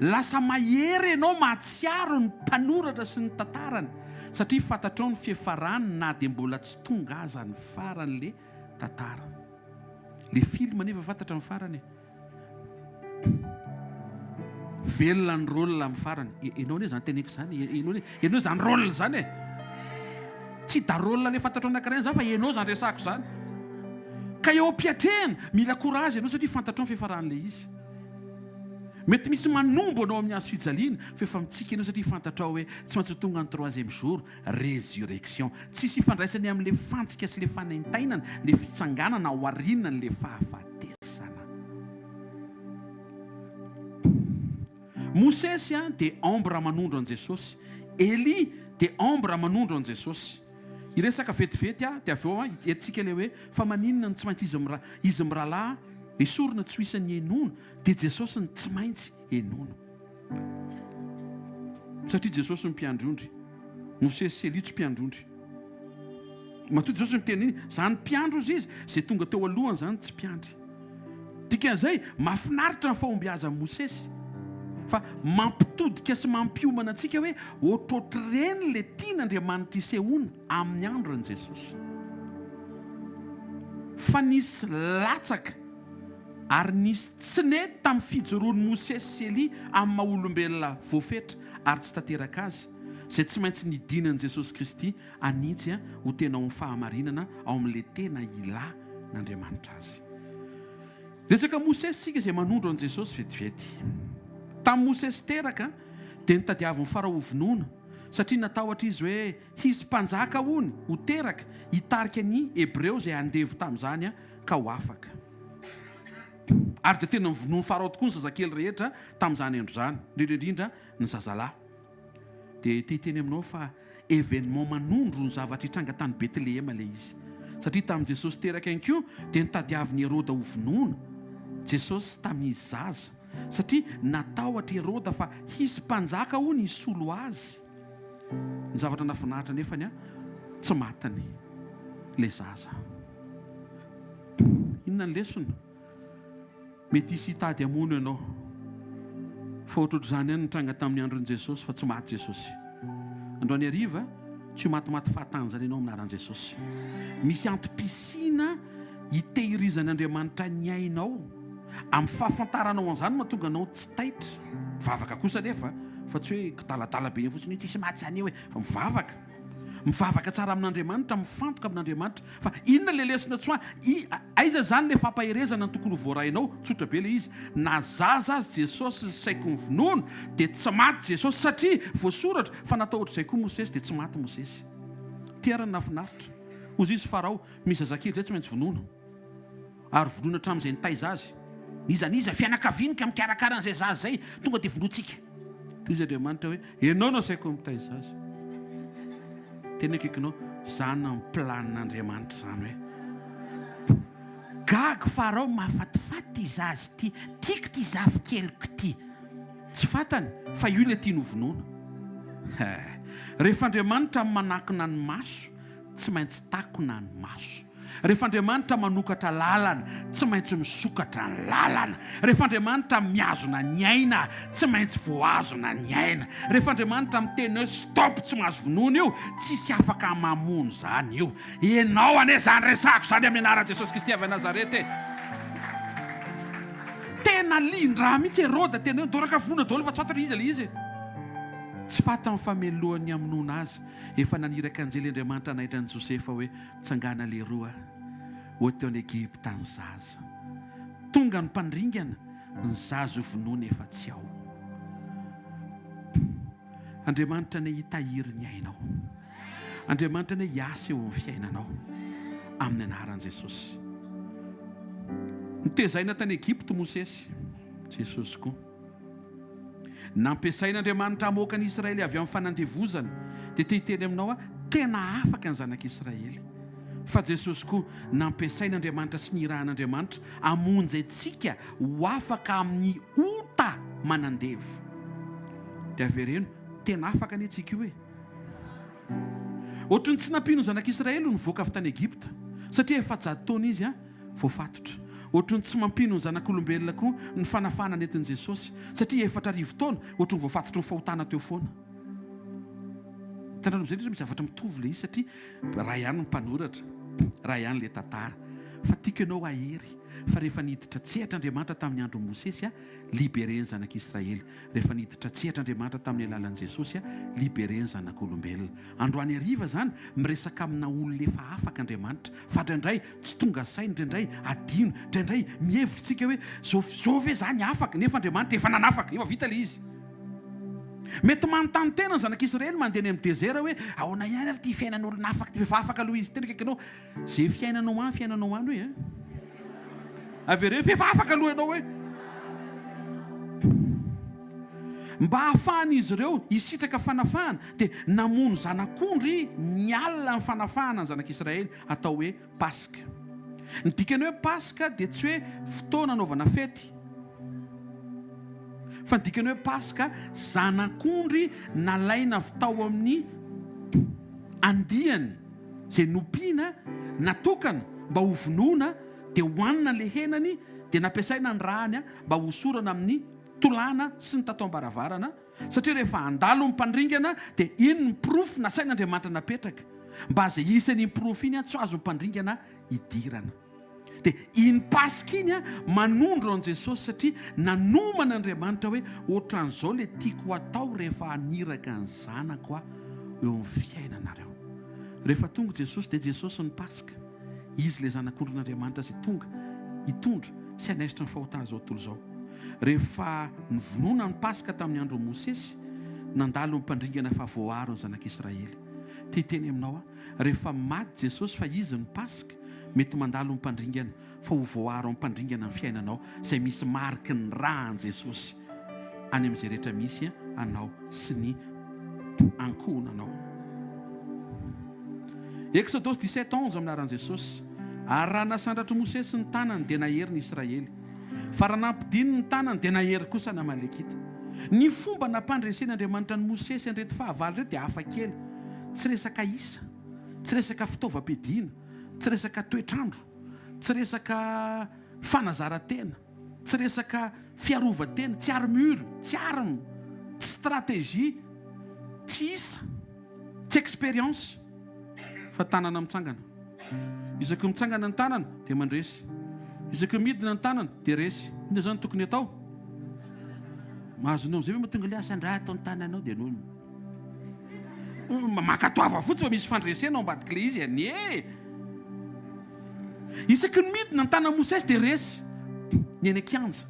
Lasa mahery ianao mahatsiaro ny mpanoratra sy ny tantarany satria fantatrao ny fiafarany na dia mbola tsy tonga aza ny faran'le tantara. Le film anefa fantatra ny farany e. Velona ny rôle amin'ny farany. Enao anie zany teneko zany, enao anie, enao zany rôle zany e. Tsy da rôle le fantatrao anankiray zany fa enao zany resahako zany. Ka eo am-piatrehana, mila courage enao satria fantatrao ny fiafaran'ilay izy. Mety misy manombo anao amin'ny hazo fijaliana fa efa mitsiky enao satria fantatrao hoe tsy maintsy ho tonga ny troisième jour, résurrection. Tsisy ifandraisany amin'ilay fantsika sy ilay fanaintainana, ilay fitsanganana ao aorianan'ilay fahafatesana. Mosesy dia ombre manondro an'i Jesosy. Elia dia ombre manondro an'i Jesosy. Hiresaka vetivety aho dia avy eo entintsika ilay hoe fa maninona no tsy maintsy izy izy mirahalahy esorina tsy ho isan'ny henoina dia Jesosy no tsy maintsy henoina. Satria Jesosy no mpiandry ondry. Mosesy sy Elia tsy mpiandry ondry. Matoa Jesosy miteny iny, zany mpiandry ozy izy, izay tonga teo alohany zany tsy mpiandry. Dikan'izay, mahafinaritra ny fahombiazan'i Mosesy. Fa mampitodika sy mampiomana antsika hoe ohatrohatr'ireny ilay tian'Andriamanitra hisehoana amin'ny andron'i Jesosy. Fa nisy latsaka Ary nisy tsy nety tamin'ny fijoroan'i Mosesy sy Elia amin'ny maha olombelona voafetra ary tsy tanteraka azy, izay tsy maintsy nidinan'i Jesosy Kristy hanitsy ho tena ao amin'ny fahamarinana ao amin'ilay tena ilàn'Andriamanitra azy. Resaka Mosesy isika izay manondro an'i Jesosy vetivety. Tamin'i Mosesy teraka dia notadiavin'i Farao hovonoina satria natahotra izy hoe hisy mpanjaka hono ho teraka hitarika ny Hebreo izay andevo tamin'izany ka ho afaka. Ary dia tena novonoin'i Farao tokoa ny zazakely rehetra tamin'izany andro izany, indrindra indrindra ny zazalahy. Dia te hiteny aminao fa événement manondro ny zavatra hitranga tany Betlehema ilay izy. Satria tamin'i Jesosy teraka ihany koa dia notadiavin'i Heroda hovonoina Jesosy tamin'izy zaza, satria natahotra Heroda fa hisy mpanjaka hono hisolo azy. Ny zavatra nahafinaritra anefany tsy matiny ilay zaza. Inona ny lesona? Mety hisy hitady hamono ianao. Fa ohatrohatr'izany ihany nitranga tamin'ny andron'i Jesosy fa tsy maty Jesosy. Androany hariva, tsy ho matimaty fahatany izany ianao amin'ny anaran'i Jesosy. Misy antom-pisiana hitehirizan'Andriamanitra ny ainao. Amin'ny fahafantaranao an'izany no mahatonga anao tsy taitra. Mivavaka kosa anefa fa tsy hoe kidaladala be eny fotsiny hoe tsisy maty izany eo e! Fa mivavaka. Mivavaka tsara amin'Andriamanitra, mifantoka amin'Andriamanitra. Fa inona ilay lesona tsoahina? I, aiza izany ilay fampaherezana no tokony ho voarainao? Tsotra be ilay izy. Na zaza aza Jesosy ny saiko ny vonoana dia tsy maty Jesosy satria voasoratra fa natao ohatr'izay koa Mosesy dia tsy maty Mosesy. Ty ary ny nahafinaritra. Hozy izy Farao, misy zazakely izay tsy maintsy vonoina. Ary vonoina hatramin'izay nitaiza azy. N'iza n'iza fianakaviany ka mikarakara an'izay zaza izay, tonga dia vonointsika. Toy izy Andriamanitra hoe, Ianao no asaiko mitaiza azy. Tena akaikinao, izany ny planin'Andriamanitra izany hoe. Gaga Farao, mahafatifaty ity zaza ity, tiako ity zafikeliko ity. Tsy fantany fa io ilay tiany hovonoina. He. Rehefa Andriamanitra manakona ny maso, tsy maintsy takona ny maso. Rehefa Andriamanitra manokatra lalana, tsy maintsy misokatra ny lalana. Rehefa Andriamanitra mihazona ny aina, tsy maintsy voahazona ny aina. Rehefa Andriamanitra miteny hoe stop tsy mahazo vonoina io, tsisy afaka mamono izany io. Ianao anie izany resahako izany amin'ny anaran'i Jesosy Kristy avy any Nazareta e! Tena lian-draha mihitsy Heroda, tena hoe ndoraka vonoina daholo fa tsy fantatra iza ilay izy e! Tsy fantany fa melohan'ny hamonoana azy, efa naniraka anjely Andriamanitra hanaitra an'i Josefa hoe, Tsangana leroa, ho teo any Egypta ny zaza. Tonga ny mpandringana, ny zaza ho vonoina efa tsy ao. Andriamanitra anie hitahiry ny ainao. Andriamanitra anie hiasa eo amin'ny fiainanao. Amin'ny anaran'i Jesosy. Notezaina tany Egypta Mosesy, Jesosy koa. Nampiasain'Andriamanitra hamoaka ny Israely avy amin'ny fanandevozana. Dia te hiteny aminao aho, tena afaka ny zanak'Israely. Fa Jesosy koa, nampiasain'Andriamanitra sy nirahan'Andriamanitra hamonjy antsika ho afaka amin'ny ota manandevo. Dia avereno, tena afaka anie tsika io e! Ohatry ny tsy nampino ny zanak'Israely ho nivoaka avy tany Egypta, satria 400 taona izy voafatotra. Ohatry ny tsy mampino ny zanak'olombelona koa ny fanafahana nentin'i Jesosy, satria 4000 taona ohatry ny voafatotry ny fahotana teo foana. Hitanareo amin'izay indrindra misy zavatra mitovy ilay izy satria iray ihany ny mpanoratra, iray ihany ilay tantara. Fa tiako ianao hahery fa rehefa niditra an-tsehatra Andriamanitra tamin'ny andron'i Mosesy, libere ny zanak'Israely. Rehefa niditra an-tsehatra Andriamanitra tamin'ny alalan'i Jesosy, libere ny zanak'olombelona. Androany hariva izany, miresaka amina olona efa afaka Andriamanitra, fa indraindray tsy tonga saina, indraindray adino, indraindray mihevitra isika hoe zao zao ve izany afaka, nefa Andriamanitra efa nanafaka, efa vita ilay izy. Mety manontany tena ny zanak'Israely mandeha any amin'ny dezera hoe ahoana ihany ary ity fiainan'olona afaka ity, fa efa afaka aloha izy, tena akaikinao, Ze fiainanao any fiainanao any hoe eh. Avereno fa efa afaka aloha ianao hoe. Mba hahafahan'izy ireo hisitraka fanafahana dia namono zanak'ondry ny alina ny fanafahana ny zanak'Israely atao hoe Paska. Ny dikan'ny hoe Paska dia tsy hoe fotoana anaovana fety. Fa ny dikan'ny hoe Paska, zanak'ondry nalaina avy tao amin'ny andiany. izay nompiana, natokana mba ho vonoina, dia hohanina ilay henany, dia nampiasaina ny rany mba hosorana amin'ny tolàna sy ny tataom-baravarana, satria rehefa handalo ny mpandringana dia iny ny porofo nasain'Andriamanitra napetraka, mba izay hisy an'iny porofo iny tsy ho azon'ny mpandringana hidirana. Dia iny Paska iny manondro an'i Jesosy satria nanomana Andriamanitra hoe ohatran'izao ilay tiako hatao rehefa haniraka ny zanako aho eo amin'ny fiainanareo. Rehefa tonga Jesosy dia Jesosy ny Paska. Izy ilay Zanak'ondrin'Andriamanitra izay tonga hitondra sy hanaisotra ny fahotan'izao tontolo izao. Rehefa novonoina ny Paska tamin'ny andron'i Mosesy, nandalo ny mpandringana fa voaaro ny zanak'Israely. Te hiteny aminao aho, Rehefa maty Jesosy fa Izy no Paska, mety mandalo ny mpandringana fa ho voaaro amin'ny mpandringana ny fiainanao izay misy mariky ny ra an'i Jesosy any amin'izay rehetra misy anao sy ny ankohonanao. Eksodosy 17 11 Amin'ny anaran'i Jesosy. Ary raha nasandratr'i Mosesy ny tanany dia nahery ny Israely. Fa raha nampidininy ny tanany dia nahery kosa ny Amalekita. Ny fomba nampandresen'Andriamanitra an'i Mosesy an'ireto fahavalo ireto dia hafa kely. Tsy resaka isa, tsy resaka fitaovam-piadiana, tsy resaka toetr'andro, tsy resaka fanazaran-tena, tsy resaka fiarovan-tena, tsy armure, tsy arme, tsy stratégie, tsy isa, tsy expérience, fa tanana mitsangana. Isaky ny mitsangana ny tanana dia mandresy. Isaky ny midina ny tanana dia resy. Inona izany no tokony atao? Mahazo anao amin'izay ve mahatonga ilay asandrato ny tananao dia noho ny. Mankatoava fotsiny fa misy fandresena ao ambadik'ilay izy anie e! Isaky ny midina ny tanan'i Mosesy dia resy ny eny an-kianja.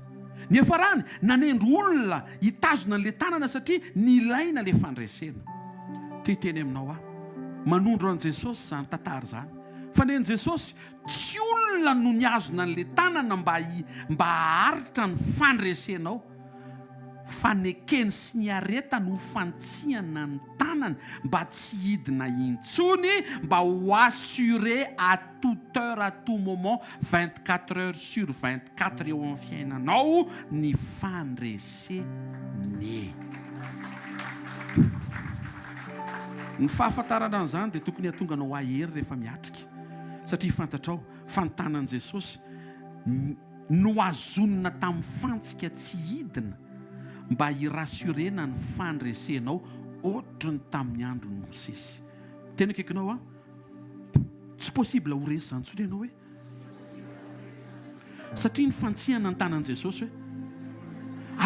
Niafarany, nanendry olona hitazona an'ilay tanana satria nilaina ilay fandresena. Te hiteny aminao aho, manondro an'i Jesosy izany tantara izany. Fa nen'i Jesosy, tsy olona no nihazona an'ilay tanana mba mba haharitra ny fandresenao. fa nekeny sy niaretany ho fantsihana ny tanany mba tsy hidina intsony mba ho assuré à toute heure à tout moment 24 heures sur 24 eo amin'ny fiainanao ny fandreseny. Ny fahafantarana an'izany dia tokony hahatonga anao hahery rehefa miatrika satria fantatrao fa ny tanan'i Jesosy Nohazonina tamin'ny fantsika tsy hidina mba hi-rassurer-na ny fandresenao ohatry ny tamin'ny andron'i Mosesy. Tena akaikinao an! Tsy possible ho resy izany intsony ianao hoe. Satria ny fantsihana ny tanan'i Jesosy hoe.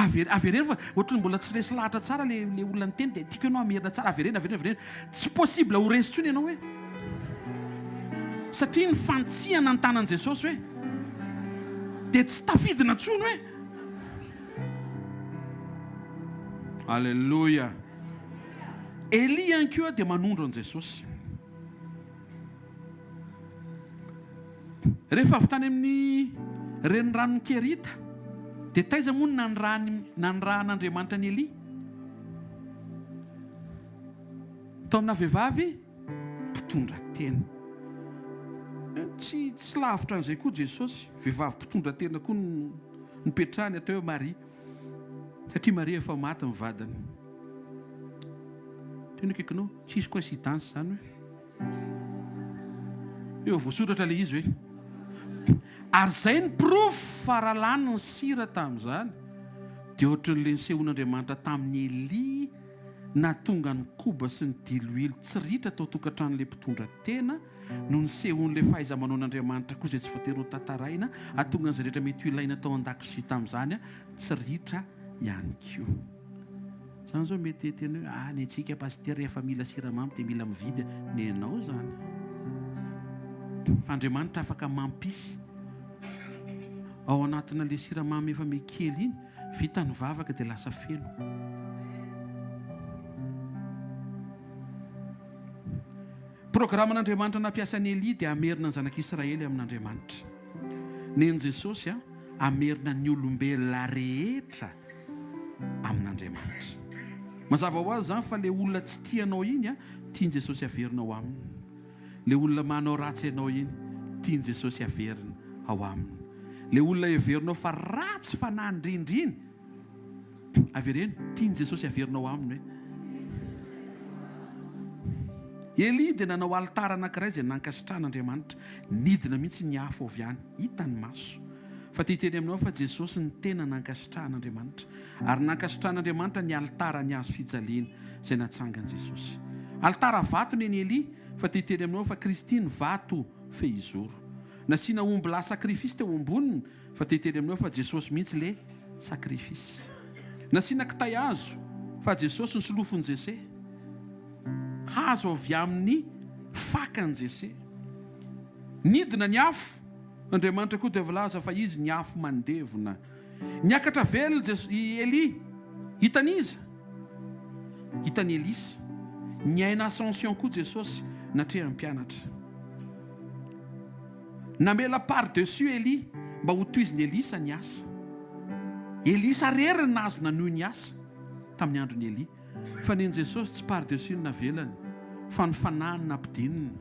Aver, avereno fa ohatry ny mbola tsy resy lahatra tsara le le olona niteny dia tiako ianao hamerina tsara, avereno, avereno, avereno. Tsy possible ho resy intsony ianao hoe. Satria ny fantsihana ny tanan'i Jesosy hoe dia tsy tafidina intsony hoe. Alléluia. Elia ihany koa dia manondro an'i Jesosy. Rehefa avy tany amin'ny reniranon'i Kerita, dia taiza moa no nanirahan'Andriamanitra an'i Elia? Tao amina vehivavy mpitondra tena. Tsy tsy lavitra an'izay koa Jesosy, vehivavy mpitondra tena koa no nipetrahany atao hoe Maria, satria Maria efa maty ny vadiny. Tena akaikinao, tsisy coïncidence izany hoe. Eo voasoratra ilay izy hoe. Ary izay ny porofo fa raha lany ny sira tamin'izany dia ohatran'ilay nisehoan'Andriamanitra tamin'i Elia nahatonga ny koba sy ny diloilo tsy ritra tao tokantranon'ilay mpitondra tena no nisehoan'ilay fahaiza-manaon'Andriamanitra koa izay tsy voatery ho tantaraina hahatonga an'izay rehetra mety ho ilaina tao an-dakozia tamin'izany tsy ritra ihany koa. Zany zao mety hiteny hoe ah ny antsika pasitera rehefa mila siramamy dia mila mividy nenao zany. Fa Andriamanitra afaka mampisy ao anatina le siramamy efa me kely iny, vita ny vavaka dia lasa feno. Programan'Andriamanitra nampiasa an'i Elia dia hamerina ny zanak'Israely amin'Andriamanitra. Nen'i Jesosy a. hamerina ny olombelona rehetra amin'Andriamanitra. Mazava ho azy izany fa ilay olona tsy tia anao iny a, tian'i Jesosy haverina ao aminy. Ilay olona manao ratsy anao iny, tian'i Jesosy haverina ao aminy. Ilay olona heverinao fa ratsy fanahy indrindra iny, Avereno, tian'i Jesosy haverina ao aminy hoe. Elia dia nanao alitara anankiray izay nankasitrahan'Andriamanitra. Nidina mihitsy ny afo avy any, hitany maso. Fa te hiteny aminao aho fa Jesosy no tena nankasitrahan'Andriamanitra. Ary nankasitrahan'Andriamanitra ny alitara ny hazo fijaliana izay natsangan'i Jesosy. Alitara vato ny an'i Elia, fa te hiteny aminao aho fa Kristy no vato fehizoro. Nasiana ombilahy sacrifice teo amboniny, Fa te hiteny aminao fa Jesosy mihitsy le sacrifice. Nasiana kitay hazo fa Jesosy ny solofon'i Jese. Hazo avy amin'ny fakan'i Jese. Nidina ny afo, Andriamanitra koa dia voalaza fa Izy ny afo mandevona. Niakatra velona Jes i Elia. Hitan'iza? Hitan'i Elisa. Niaina ascension koa Jesosy natrehan'ny mpianatra. Namela par dessus Elia mba ho tohizin'i Elisa ny asa. Elisa rery no nahazo nanohy ny asa tamin'ny andron'i Elia. Fa nen'i Jesosy tsy par dessus no navelany fa ny fanahiny nampidininy.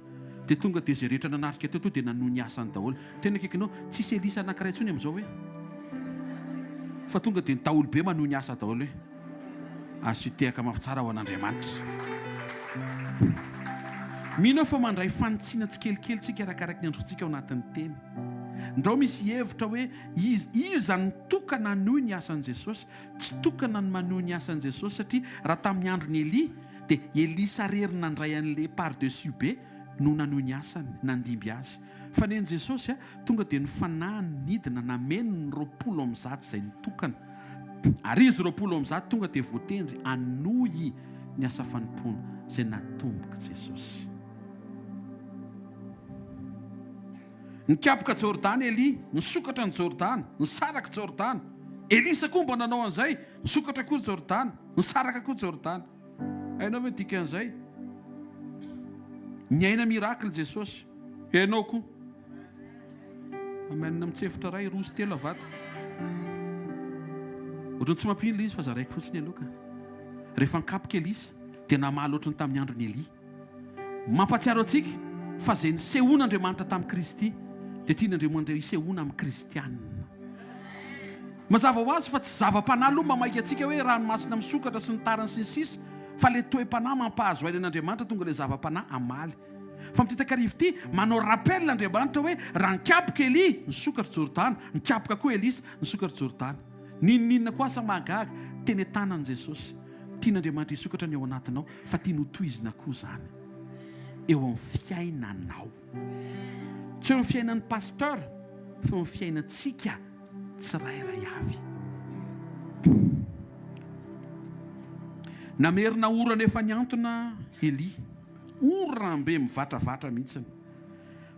Dia tonga dia izay rehetra nanatrika teo tonga dia nanohy ny asany daholo. Tena akaikinao, tsisy Elisa anankiray intsony amin'izao hoe fa tonga dia ny daholobe manohy ny asa daholo hoe. Asio tehaka mafy tsara ho an'Andriamanitra. Mino aho fa mandray fanitsiana tsikelikely tsika arakaraky ny androntsika ao anatin'ny teny. Ndrao misy hevitra hoe iza no tokana hanohy ny asan'i Jesosy. Tsy tokana ny manohy ny asan'i Jesosy satria raha tamin'ny andron'i Elia dia Elisa rery nandray an'ilay par dessus be no nanohy ny asany, nandimby azy. Fa nen'i Jesosy, tonga dia ny Fanahiny nidina nameno ny 120 izay nitokana. Ary izy 120 tonga dia voatendry hanohy ny asa fanompoana izay natombok'i Jesosy. Nikapoka Jordana Elia, nisokatra ny Jordana, nisaraka Jordana. Elisa koa mba nanao an'izay, nisokatra koa Jordana, nisaraka koa Jordana. Hainao ve ny dikan'izay? Niaina miracle Jesosy. Ianao koa. Amen mitsefotra ray, roa sy telo avata. Ohatran'ny tsy mampino ilay izy fa zaraiko fotsiny aloha ka. Rehefa nikapoka Elisa dia namaly ohatran'ny tamin'ny andron'i Elia. Mampahatsiaro antsika fa izay nisehoan'Andriamanitra tamin'i Kristy dia tian'Andriamanitra hisehoana amin'ny kristiana. Mazava ho azy fa tsy zava-panahy aloha mamaika antsika hoe ranomasina misokatra sy ny tariny sy ny sisa fa ilay toe-panahy mampahazo aina an'Andriamanitra tonga ilay zava-panahy hamaly. Fa amin'ity takariva ity, manao rappel Andriamanitra hoe raha nikapoka Elia, nisokatra Jordana, nikapoka koa Elisa, nisokatra Jordana. N'inon'inona koa asa mahagaga, teny an-tanan'i Jesosy. Tian'Andriamanitra hisokatra ny ao anatinao fa tiany ho tohizina koa izany eo amin'ny fiainanao. Tsy eo amin'ny fiainan'ny pasteur fa eo amin'ny fiainantsika tsirairay avy. Namerina orana efa nihantona Elia. Oram-be mivatravatra mihitsiny.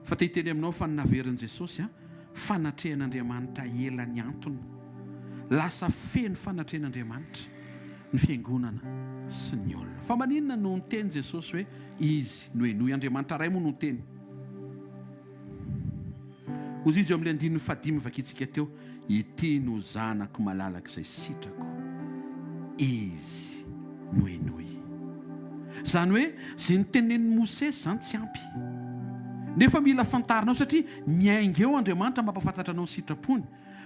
Fa te hiteny aminao fa ny naverin'i Jesosy an, fanatrehan'Andriamanitra ela nihantona. Lasa feno fanatrehan'Andriamanitra ny fiangonana sy ny olona. Fa maninona no niteny Jesosy hoe Izy no henoy? Andriamanitra Ray moa no niteny. Hozy izy eo amin'ilay andininy fahadimy vakintsika teo, Ity no Zanako malalako izay sitrako, Izy no henoy. Izany hoe izay notenenin'i Mosesy izany tsy ampy. Nefa mila fantarinao satria miainga eo Andriamanitra mampahafantatra anao ny sitrapony.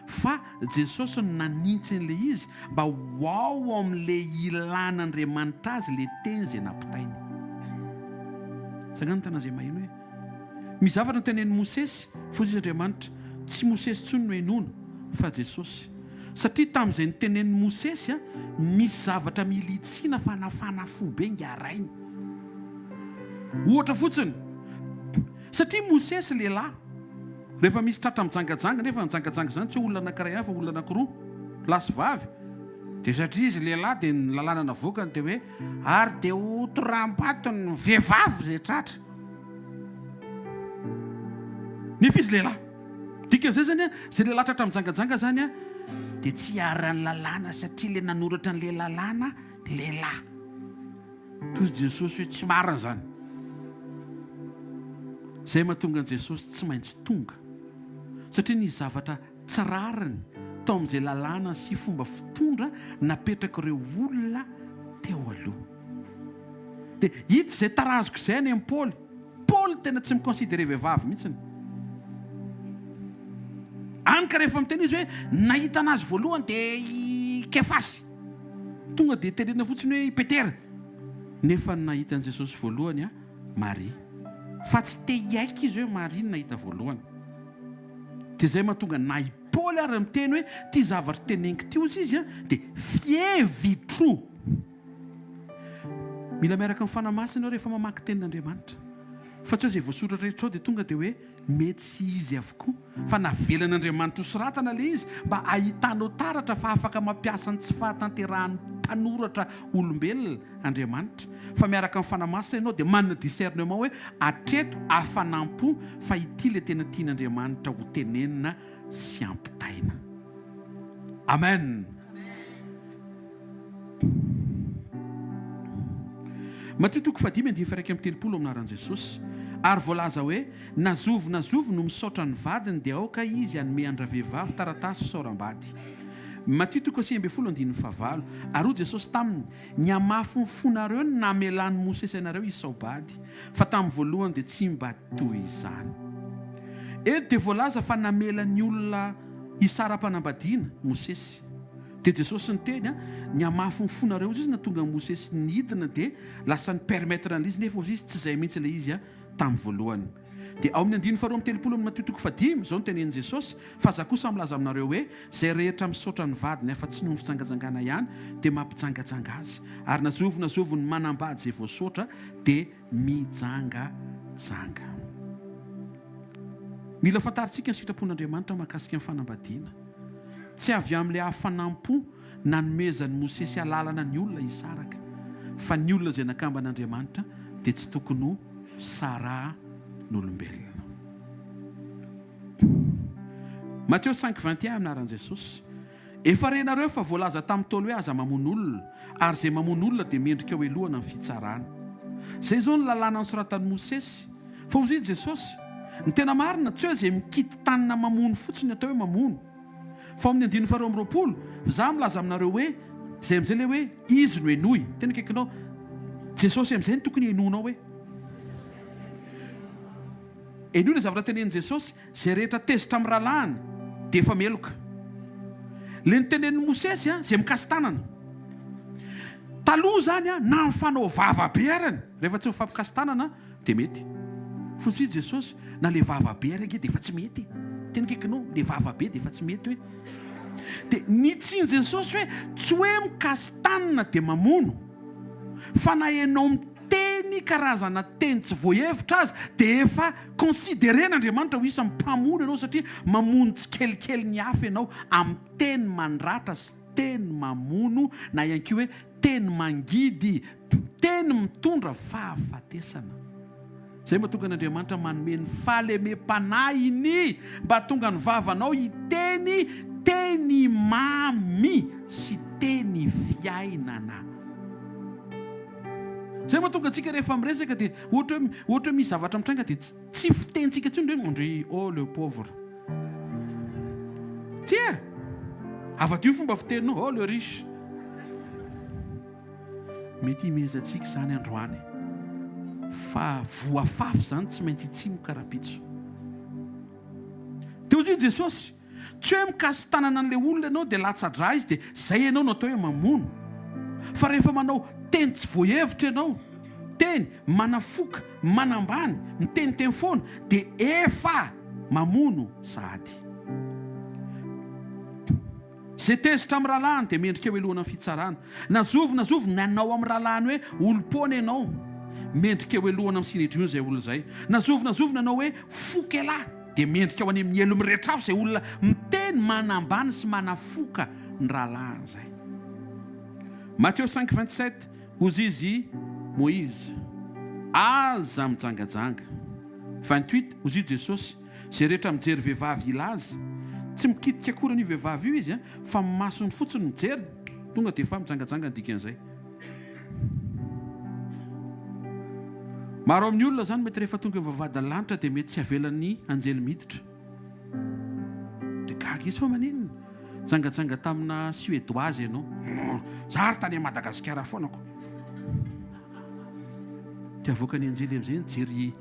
Fa Jesosy no nanintsy an'ilay izy mba ho ao amin'ilay ilàn'Andriamanitra azy ilay teny izay nampitainy. Tsangano ny tanana izay maheno hoe, Misy zavatra notenenin'i Mosesy, fa hoy izy Andriamanitra, tsy Mosesy intsony no henoina, fa Jesosy. Satria tamin'izay notenenin'i Mosesy, misy zavatra mila hitsiana fa nafana fo be ingahy rainy. Ohatra fotsiny, satria Mosesy lehilahy. Rehefa misy tratra mijangajanga, nefa mijangajanga izany tsy hoe olona anankiray ihany fa olona anankiroa, lahy sy vavy, dia satria izy lehilahy dia ny lalàna navoakany dia hoe ary dia ho toraham-paty ny vehivavy izay tratra. Nefa izy lehilahy. Dikan'izay izany an, izay lehilahy tratra mijangajanga izany an, dia tsy iharan'ny lalàna satria ilay nanoratra an'ilay lalàna lehilahy. Hoy Jesosy hoe tsy marina izany. Izay mahatonga an'i Jesosy tsy maintsy tonga. Satria nisy zavatra tsy rariny tao amin'izay lalàna sy fomba fitondra napetrak'ireo olona teo aloha. Dia hita izay tarazoko izay any amin'i Paoly. Paoly tena tsy mi-considerer vehivavy mihitsiny. Any ka rehefa miteny izy hoe nahita an'azy voalohany dia i Kefasy. Tonga dia tenenina fotsiny hoe i Petera. Nefa ny nahita an'i Jesosy voalohany a, Maria. Fa tsy te hiaiky izy hoe Maria no nahita voalohany. Dia izay mahatonga na i Paoly ary miteny hoe ity zavatra teneniko ity hozy izy a, dia fihevitro. Mila miaraka amin'ny Fanahy Masina ianao rehefa mamaky tenin'Andriamanitra. Fa tsy hoe izay voasoratra rehetra ao dia tonga dia hoe mety sy izy avokoa. Fa navelan'Andriamanitra ho soratana ilay izy mba hahitanao taratra fa afaka mampiasa ny tsy fahatanterahan'ny mpanoratra olombelona Andriamanitra. Fa miaraka amin'ny Fanahy Masina ianao dia manana discernement hoe hatreto hafanam-po fa ity ilay tena tian'Andriamanitra ho tenenina sy ampitaina. Amen! Matio toko fahadimy andininy faha-31 amin'ny anaran'i Jesosy. Ary voalaza hoe, Na zovy na zovy no misaotra ny vadiny dia aoka izy hanome an-dravehivavy taratasy fisaoram-bady. Matio toko faha-19 andininy fahavalo. Ary hoy Jesosy taminy, Ny hamafin'ny fonareo no namelan'i Mosesy anareo hisao-bady, fa tamin'ny voalohany dia tsy mba toy izany. Eto dia voalaza fa namela ny olona hisara-panambadiana Mosesy. Dia Jesosy niteny, Ny hamafin'ny fonareo hozy izy nahatonga an'i Mosesy nidina dia lasa ni-permettre an'ilay izy nefa hozy izy tsy izay mihitsy ilay izy tamin'ny voalohany. Dia ao amin'ny andininy faharoa amby telopolo amin'ny Matio toko fahadimy, izao no tenenin'i Jesosy, Fa Izaho kosa milaza aminareo hoe, izay rehetra misaotra ny vadiny afa-tsy noho ny fijangajangana ihany dia mampijangajanga azy, ary na zovy na zovy ny manambady izay voasaotra dia mijangajanga. Mila fantarintsika ny sitrapon'Andriamanitra mahakasika ny fanambadiana. Tsy avy amin'ilay hafanam-po nanomezan'i Mosesy alalana ny olona hisaraka, fa ny olona izay nakamban'Andriamanitra dia tsy tokony ho sarahan'olombelona. Matio cinq 21 Anaran'i Jesosy. Efa renareo fa voalaza tamin'ny Ntaolo hoe aza mamono olona, ary izay mamono olona dia mendrika ho helohana amin'ny fitsarana. Izay izao ny lalàna nosoratan'i Mosesy. Fa hozy i Jesosy, Ny tena marina, tsy hoe izay mikiti-tanana mamono fotsiny no atao hoe mamono. Fa ao amin'ny andininy faharoa amby 20, Izaho milaza aminareo hoe, izay amin'izay ilay hoe Izy no henoy. Tena akaikinao. Jesosy amin'izay no tokony henoinao hoe. Henoy ilay zavatra tenenin'i Jesosy, Izay rehetra tezitra amin'ny rahalahiny dia efa meloka. Ilay notenenin'i Mosesy, izay mikasi-tanana. Taloha izany, na mifanao vava be arany, rehefa tsy mifampikasi-tanana dia mety. Fa hoy Jesosy, na ilay vava be ary ange dia efa tsy mety e. Teny akaikinao, ilay vava be dia efa tsy mety hoe. Dia nitsin'i Jesosy hoe, tsy hoe mikasi-tanana dia mamono, fa na ianao miteny karazana teny tsy voahevitra aza dia efa considerer-n'Andriamanitra ho isan'ny mpamono ianao satria mamono tsikelikely ny hafa ianao amin'ny teny mandratra sy teny mamono na ihany koa hoe teny mangidy, teny mitondra fahafatesana. Izay mba tonga an'Andriamanitra manome ny fahalemem-panahiny mba hahatonga ny vavanao hiteny teny mamy sy teny fiainana. Izay mahatonga antsika rehefa miresaka dia ohatra hoe ohatra hoe misy zavatra mitranga dia tsy fitenintsika intsony hoe ndry oh le pauvre. Tsia! Avadio ny fomba fiteninao, oh le riche. Mety himehezantsika izany androany fa voafafy izany tsy maintsy hitsimoka rahampitso. Dia hoy Jesosy, Tsy hoe mikasi-tanana an'ilay olona ianao dia latsa-drà izy dia izay ianao no atao hoe mamono. Fa rehefa manao teny tsy voahevitra ianao, teny manafoka, manambany, miteniteny foana dia efa mamono sahady. Izay tezitra amin'ny rahalahiny dia mendrika hohelohana amin'ny fitsarana. Na zovy na zovy nanao amin'ny rahalahiny hoe olom-poana ianao, mendrika hohelohana amin'ny Synedriona izay olona izay. Na zovy na zovy nanao hoe foka ialahy, dia mendrika ho any amin'ny helo miretrafo izay olona miteny manambany sy manafoka ny rahalahiny izay. Matio cinq 27, Hozy izy, Moizy, Aza mijangajanga. 28, Hozy i Jesosy, Izay rehetra mijery vehivavy hilaza, tsy mikitika akory an'io vehivavy io izy fa ny masony fotsiny mijery, tonga dia efa mijangajanga ny dikan'izay. Maro amin'ny olona izany mety rehefa tonga eo vavahadin'ny lanitra dia mety tsy avelan'ny anjely miditra. Dia gaga izy fa maninona? Nijangajanga tamina suédoise ianao. Za ary tany Madagasikara foana ko. Dia avoakan'ny anjely amin'izay nijery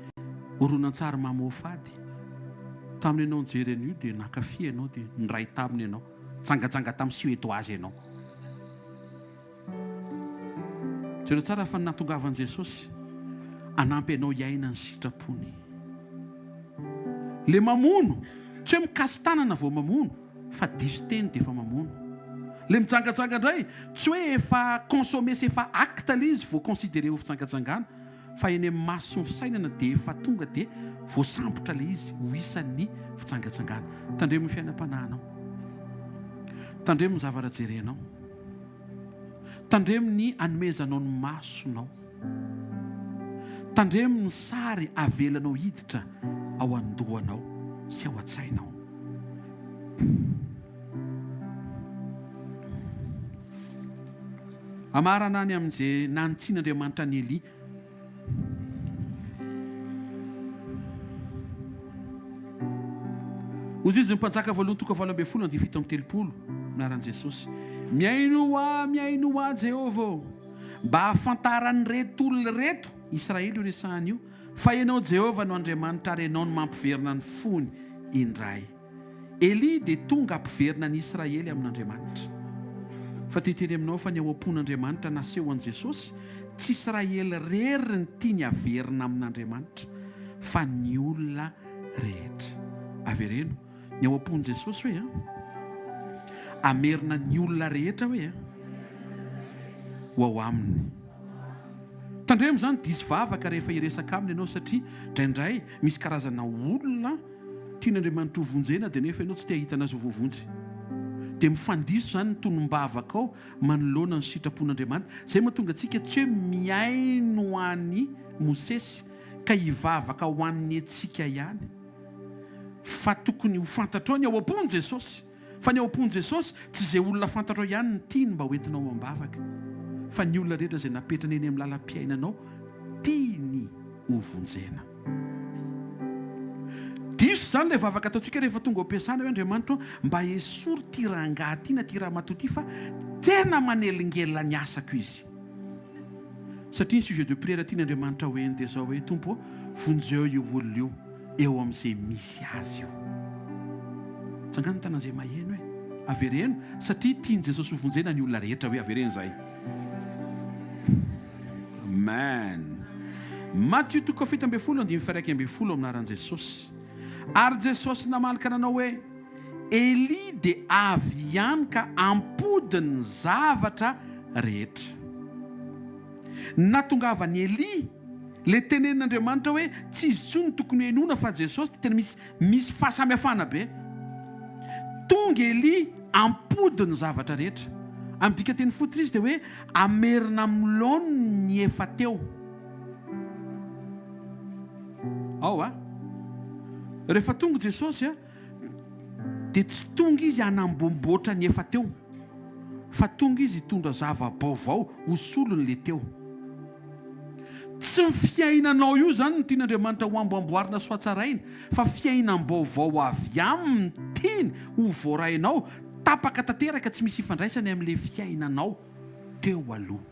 horonantsary mamoafady. Tamin'ny ianao nijery an'io dia nankafy ianao dia niray taminy ianao. Nijangajanga tamin'ny suédoise ianao. Jereo tsara fa ny nahatongavan'i Jesosy hanampy anao hiaina ny sitrapony. Le mamono, tsy hoe mikasi-tanana vao mamono, fa diso teny dia efa mamono. Le mijangajanga indray, tsy hoe efa consommé sy efa acte le izy vao considéré ho fijangajangana, fa eny amin'ny maso sy ny fisainana dia efa tonga dia voasambotra le izy ho isan'ny fijangajangana. Tandremo ny fiainam-panahinao. Tandremo ny zavatra jerenao. Tandremo ny anomezanao ny masonao. Tandremo ny sary avelanao hiditra ao an-dohanao sy ao an-tsainao. Hamarana any amin'izay nanitsian'Andriamanitra an'i Elia. Hozy izy ny Mpanjaka voalohany toko 18 andihy 37, anaran'i Jesosy. Mihainoa, mihainoa Jehovah ô, mba hahafantaran'ireto olona ireto, Israely io resahana io, fa Ianao Jehovah no Andriamanitra ary Ianao no mampiverina ny fony indray. Elia dia tonga hampiverina ny Israely amin'Andriamanitra. Fa te hiteny aminao fa ny ao am-pon'Andriamanitra naseho an'i Jesosy, tsy Israely irery ny tiany haverina amin'Andriamanitra, fa ny olona rehetra. Avereno, ny ao am-pon'i Jesosy hoe an? Hamerina ny olona rehetra hoe an? Ho ao aminy. Tandremo izany diso vavaka rehefa hiresaka aminy ianao satria indraindray misy karazana olona. Tian'Andriamanitra ho vonjena dia nefa ianao tsy te hahita anazy ho voavonjy. Dia mifandiso izany ny tonom-bavakao manoloana ny sitrapon'Andriamanitra. Izay mahatonga antsika tsy hoe mihaino an'i Mosesy ka hivavaka ho an'ny antsika ihany fa tokony ho fantatrao ny ao am-pon'i Jesosy. Fa ny ao am-pon'i Jesosy tsy izay olona fantatrao ihany no tiany mba hoentinao am-bavaka fa ny olona rehetra izay napetrany eny amin'ny lalam-piainanao tiany ho vonjena. Diso izany ilay vavaka ataontsika rehefa tonga ao am-piasana hoe Andriamanitra ô, mba esory ity rangahy ity na ity ramatoa ity fa tena manelingelina ny asako izy. Satria ny sujet de prière tian'Andriamanitra ho heno dia izao hoe Tompo ô, vonjeo io olona io eo amin'izay misy azy io. Tsangano ny tanan'izay maheno e. Avereno, satria tian'i Jesosy ho vonjena ny olona rehetra hoe avereno izay. Amen. Matio toko 17 andininy faha-11 amin'ny anaran'i Jesosy. Ary Jesosy namaly ka nanao hoe, Elia dia avy ihany ka hampody ny zavatra rehetra. Ny nahatongavan'i Elia, ilay tenenin'Andriamanitra hoe tsy izy intsony no tokony hohenoina fa Jesosy, dia tena misy misy fahasamihafana be. Tonga Elia hampody ny zavatra rehetra. Amin'ny dikanteny fototra izy dia hoe hamerina amin'ny laoniny ny efa teo. Ao a! Rehefa tonga Jesosy a! dia tsy tonga izy hanamboamboatra ny efa teo, fa tonga izy hitondra zava-baovao ho solon'ilay teo. Tsy ny fiainanao io izany no tian'Andriamanitra ho amboamboarina sy hohatsaraina, fa fiainam-baovao avy Aminy tiany ho voarainao, tapaka tanteraka tsy misy ifandraisany amin'ilay fiainanao teo aloha.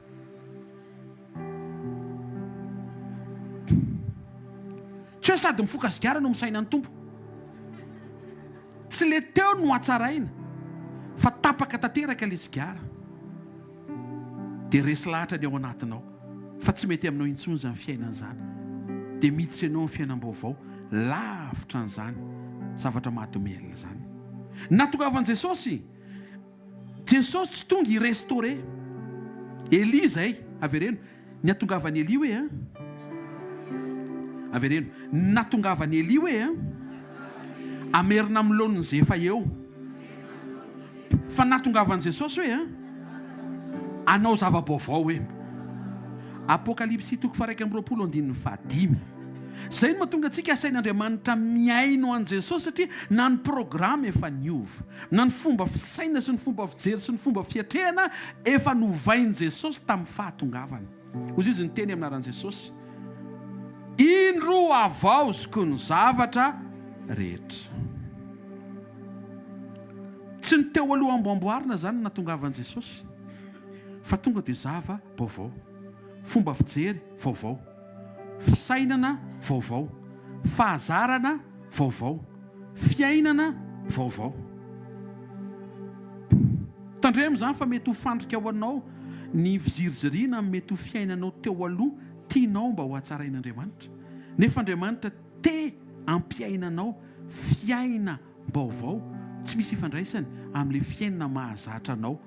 Tsy hoe sady mifoka sigara no misaina ny Tompo. Tsy le teo no hatsaraina fa tapaka tanteraka le sigara dia resy lahatra ny ao anatinao fa tsy mety aminao intsony izany fiainana izany dia miditra ianao amin'ny fiainam-baovao lavitra an'izany zavatra mahadomelina izany. Nahatongavan'i Jesosy Jesosy tsy tonga hi restaurer. Elia izay, avereno, ny hatongavan'i Elia hoe an. Avereno, ny nahatongavan'i Elia hoe an. Amerina amin'ny laoniny izay efa eo. Fa ny nahatongavan'i Jesosy hoe an. Hanao zava-baovao hoe. Apokalypsy toko faha-21 andininy fahadimy. Izay no mahatonga antsika asain'Andriamanitra mihaino an'i Jesosy satria na ny programa efa niova, na ny fomba fisaina sy ny fomba fijery sy ny fomba fiatrehana efa novain'i Jesosy tamin'ny fahatongavany. Hoy Izy niteny amin'ny anaran'i Jesosy, Indro havaoziko ny zavatra rehetra. Tsy ny teo aloha amboamboarina izany no nahatongavan'i Jesosy fa tonga dia zava-baovao, fomba fijery vaovao. Fisainana vaovao. Fahazarana vaovao. Fiainana vaovao. Tandremo izany fa mety ho fandrika ho anao ny fiziriziriana amin'ny mety ho fiainanao teo aloha tianao mba ho hatsarain'Andriamanitra. Nefa Andriamanitra te hampiaina anao fiaina baovao tsy misy ifandraisany amin'ilay fiainana mahazatra anao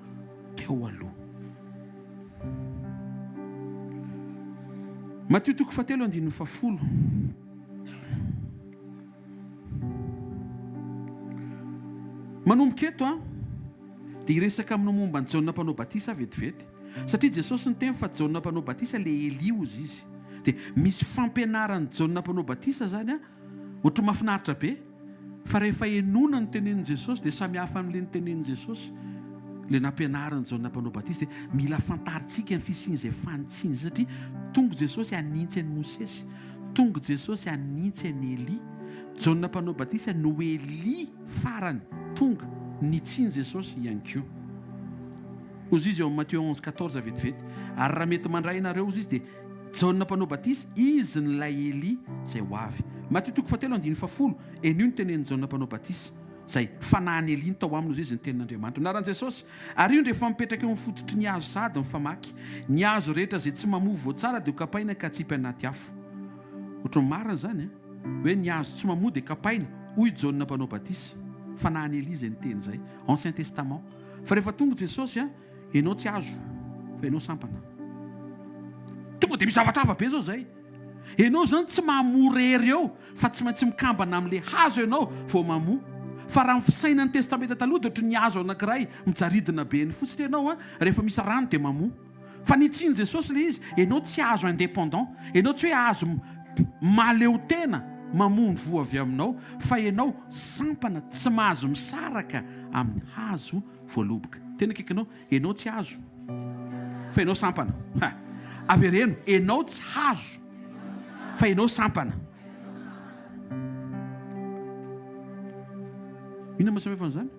teo aloha. Matio toko fahatelo andininy fahafolo. Manomboka eto aho dia hiresaka aminao momba an'i Jaona Mpanao Batisa aho vetivety. Satria Jesosy niteny fa Jaona Mpanao Batisa ilay Elia hozy izy. Dia misy fampianaran'i Jaona Mpanao Batisa izany an, Ohatry mahafinaritra be fa rehefa henoina ny tenenin'i Jesosy dia samy hafa amin'ilay nitenenin'i Jesosy ilay nampianarin'i Jaona Mpanao Batisa dia mila fantarintsika ny fisian'izay fanitsiana izay satria tonga Jesosy hanintsy an'i Mosesy, tonga Jesosy hanintsy an'i Elia. Jaona Mpanao Batisa no Elia farany tonga nitsiny Jesosy ihany koa. Hozy izy eo amin'ny Matio 11, 14 vetivety. Ary raha mety mandray ianareo hozy izy dia Jaona Mpanao Batisa, izy no ilay Elia izay ho avy. Matio toko fahatelo andininy fahafolo, Henoy ny tenenin'i Jaona Mpanao Batisa, izay fanahin'i Elia no tao aminy, hozy izy, ny tenin'Andriamanitra. Amin'ny anaran'i Jesosy. Ary io ndry efa mipetraka eo amin'ny fototry ny hazo sahady ny famaky. Ny hazo rehetra izay tsy mamoa voa tsara dia hokapaina ka hatsipy anaty afo. Ohatran'ny marina izany an! Hoe ny hazo tsy mamoa dia kapaina, hoy Jaona Mpanao Batisa. Fanahin'i Elia izay niteny izay. Ancien Testament. Fa rehefa tonga Jesosy an! Enao tsy azo fa enao sampana. Tonga dia misy zavatra hafa be zao zay. Ianao izany tsy mamoa irery eo fa tsy maintsy mikambana amin'ilay hazo ianao vao mamoa. Fa raha ny fisainan'ny Testamenta Taloha dia ohatry ny hazo anankiray mijaridina be eny fotsiny ianao an, rehefa misy rano dia mamoa. Fa nitsian'i Jesosy ilay izy, ianao tsy hazo indépendant, ianao tsy hoe hazo mahaleo tena mamoa ny voa avy aminao fa ianao sampana tsy mahazo misaraka amin'ny hazo voaloboka. Tena akaikinao, Enao tsy hazo fa enao sampana. Ha! Avereno, enao tsy hazo fa enao sampana. Inona maha samihafa an'izany?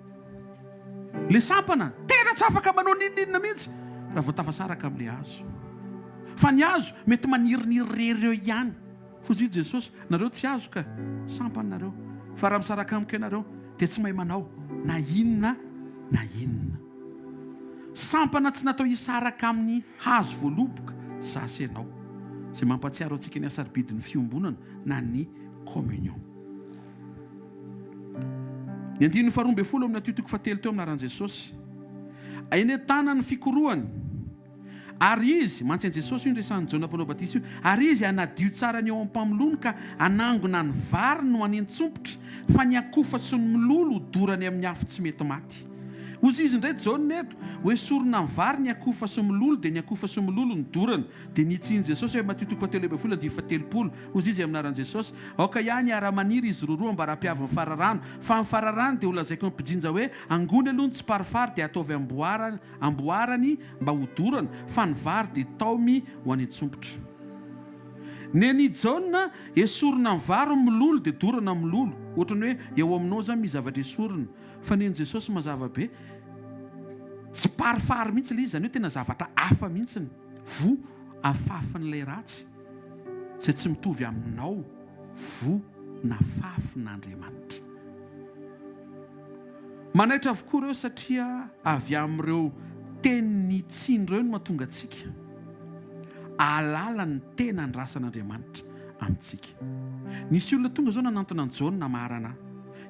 Le sampana tena tsy afaka manao n'inon'inona mihitsy raha vao tafasaraka amin'le hazo. Fa ny hazo mety maniriniry irery eo ihany. Hoy i Jesosy, Nareo tsy azo ka, sampana nareo, fa raha misaraka amiko ianareo, dia tsy mahay manao na inona na inona. Sampana tsy natao hisaraka amin'ny hazo voaloboka za sy ianao, izay mampahatsiaro antsika ny hasarobidin'ny fiombonana na ny communion. Ny andininy faharoa ambin'ny folo amin'ny Matio toko fahatelo teo amin'ny anaran'i Jesosy. Eny an-tanan'ny fikorohany. Ary izy, mantsy an'i Jesosy io niresahan'i Jaona Mpanao Batisa io, ary izy hanadio tsara ny eo am-pamoloany ka hanangona ny variny ho any an-tsompitra, fa ny akofa sy ny mololo hodorany amin'ny afo tsy mety maty. Hozy izy indray Jaona eto, hoesorina amin'ny vary ny akofa sy mololo, dia ny akofa sy mololo no dorana. Dia nitsihin'i Jesosy hoe, Matio toko fahatelo ambin'ny folo andininy fahatelopolo, hozy izy amin'ny anaran'i Jesosy, Aoka ihany hiara-maniry izy roroa ambara-piavin'ny fararano, fa amin'ny fararano dia holazaiko amin'ny mpijinja hoe, Angony aloha ny tsiparifary dia ataovy amboara, Amboarany mba hodorana, fa ny vary dia taomy ho any an-tsompitra. Nen'i Jaona, esorina ny vary ny mololo dia dorana ny mololo. Ohatran'ny hoe eo aminao izany misy zavatra esorina. Fa nen'i Jesosy mazava be, tsy parifary mihitsy ilay izy, izany hoe tena zavatra hafa mihitsy ny voa afafin'ilay ratsy, izay tsy mitovy aminao voa nafafin'Andriamanitra. Manaitra avokoa ireo satria avy amin'ireo teny nitsiny ireo no mahatonga antsika hahalala ny tena andrasan'Andriamanitra amintsika. Nisy olona tonga izao nanantona an'i Jaona namarana,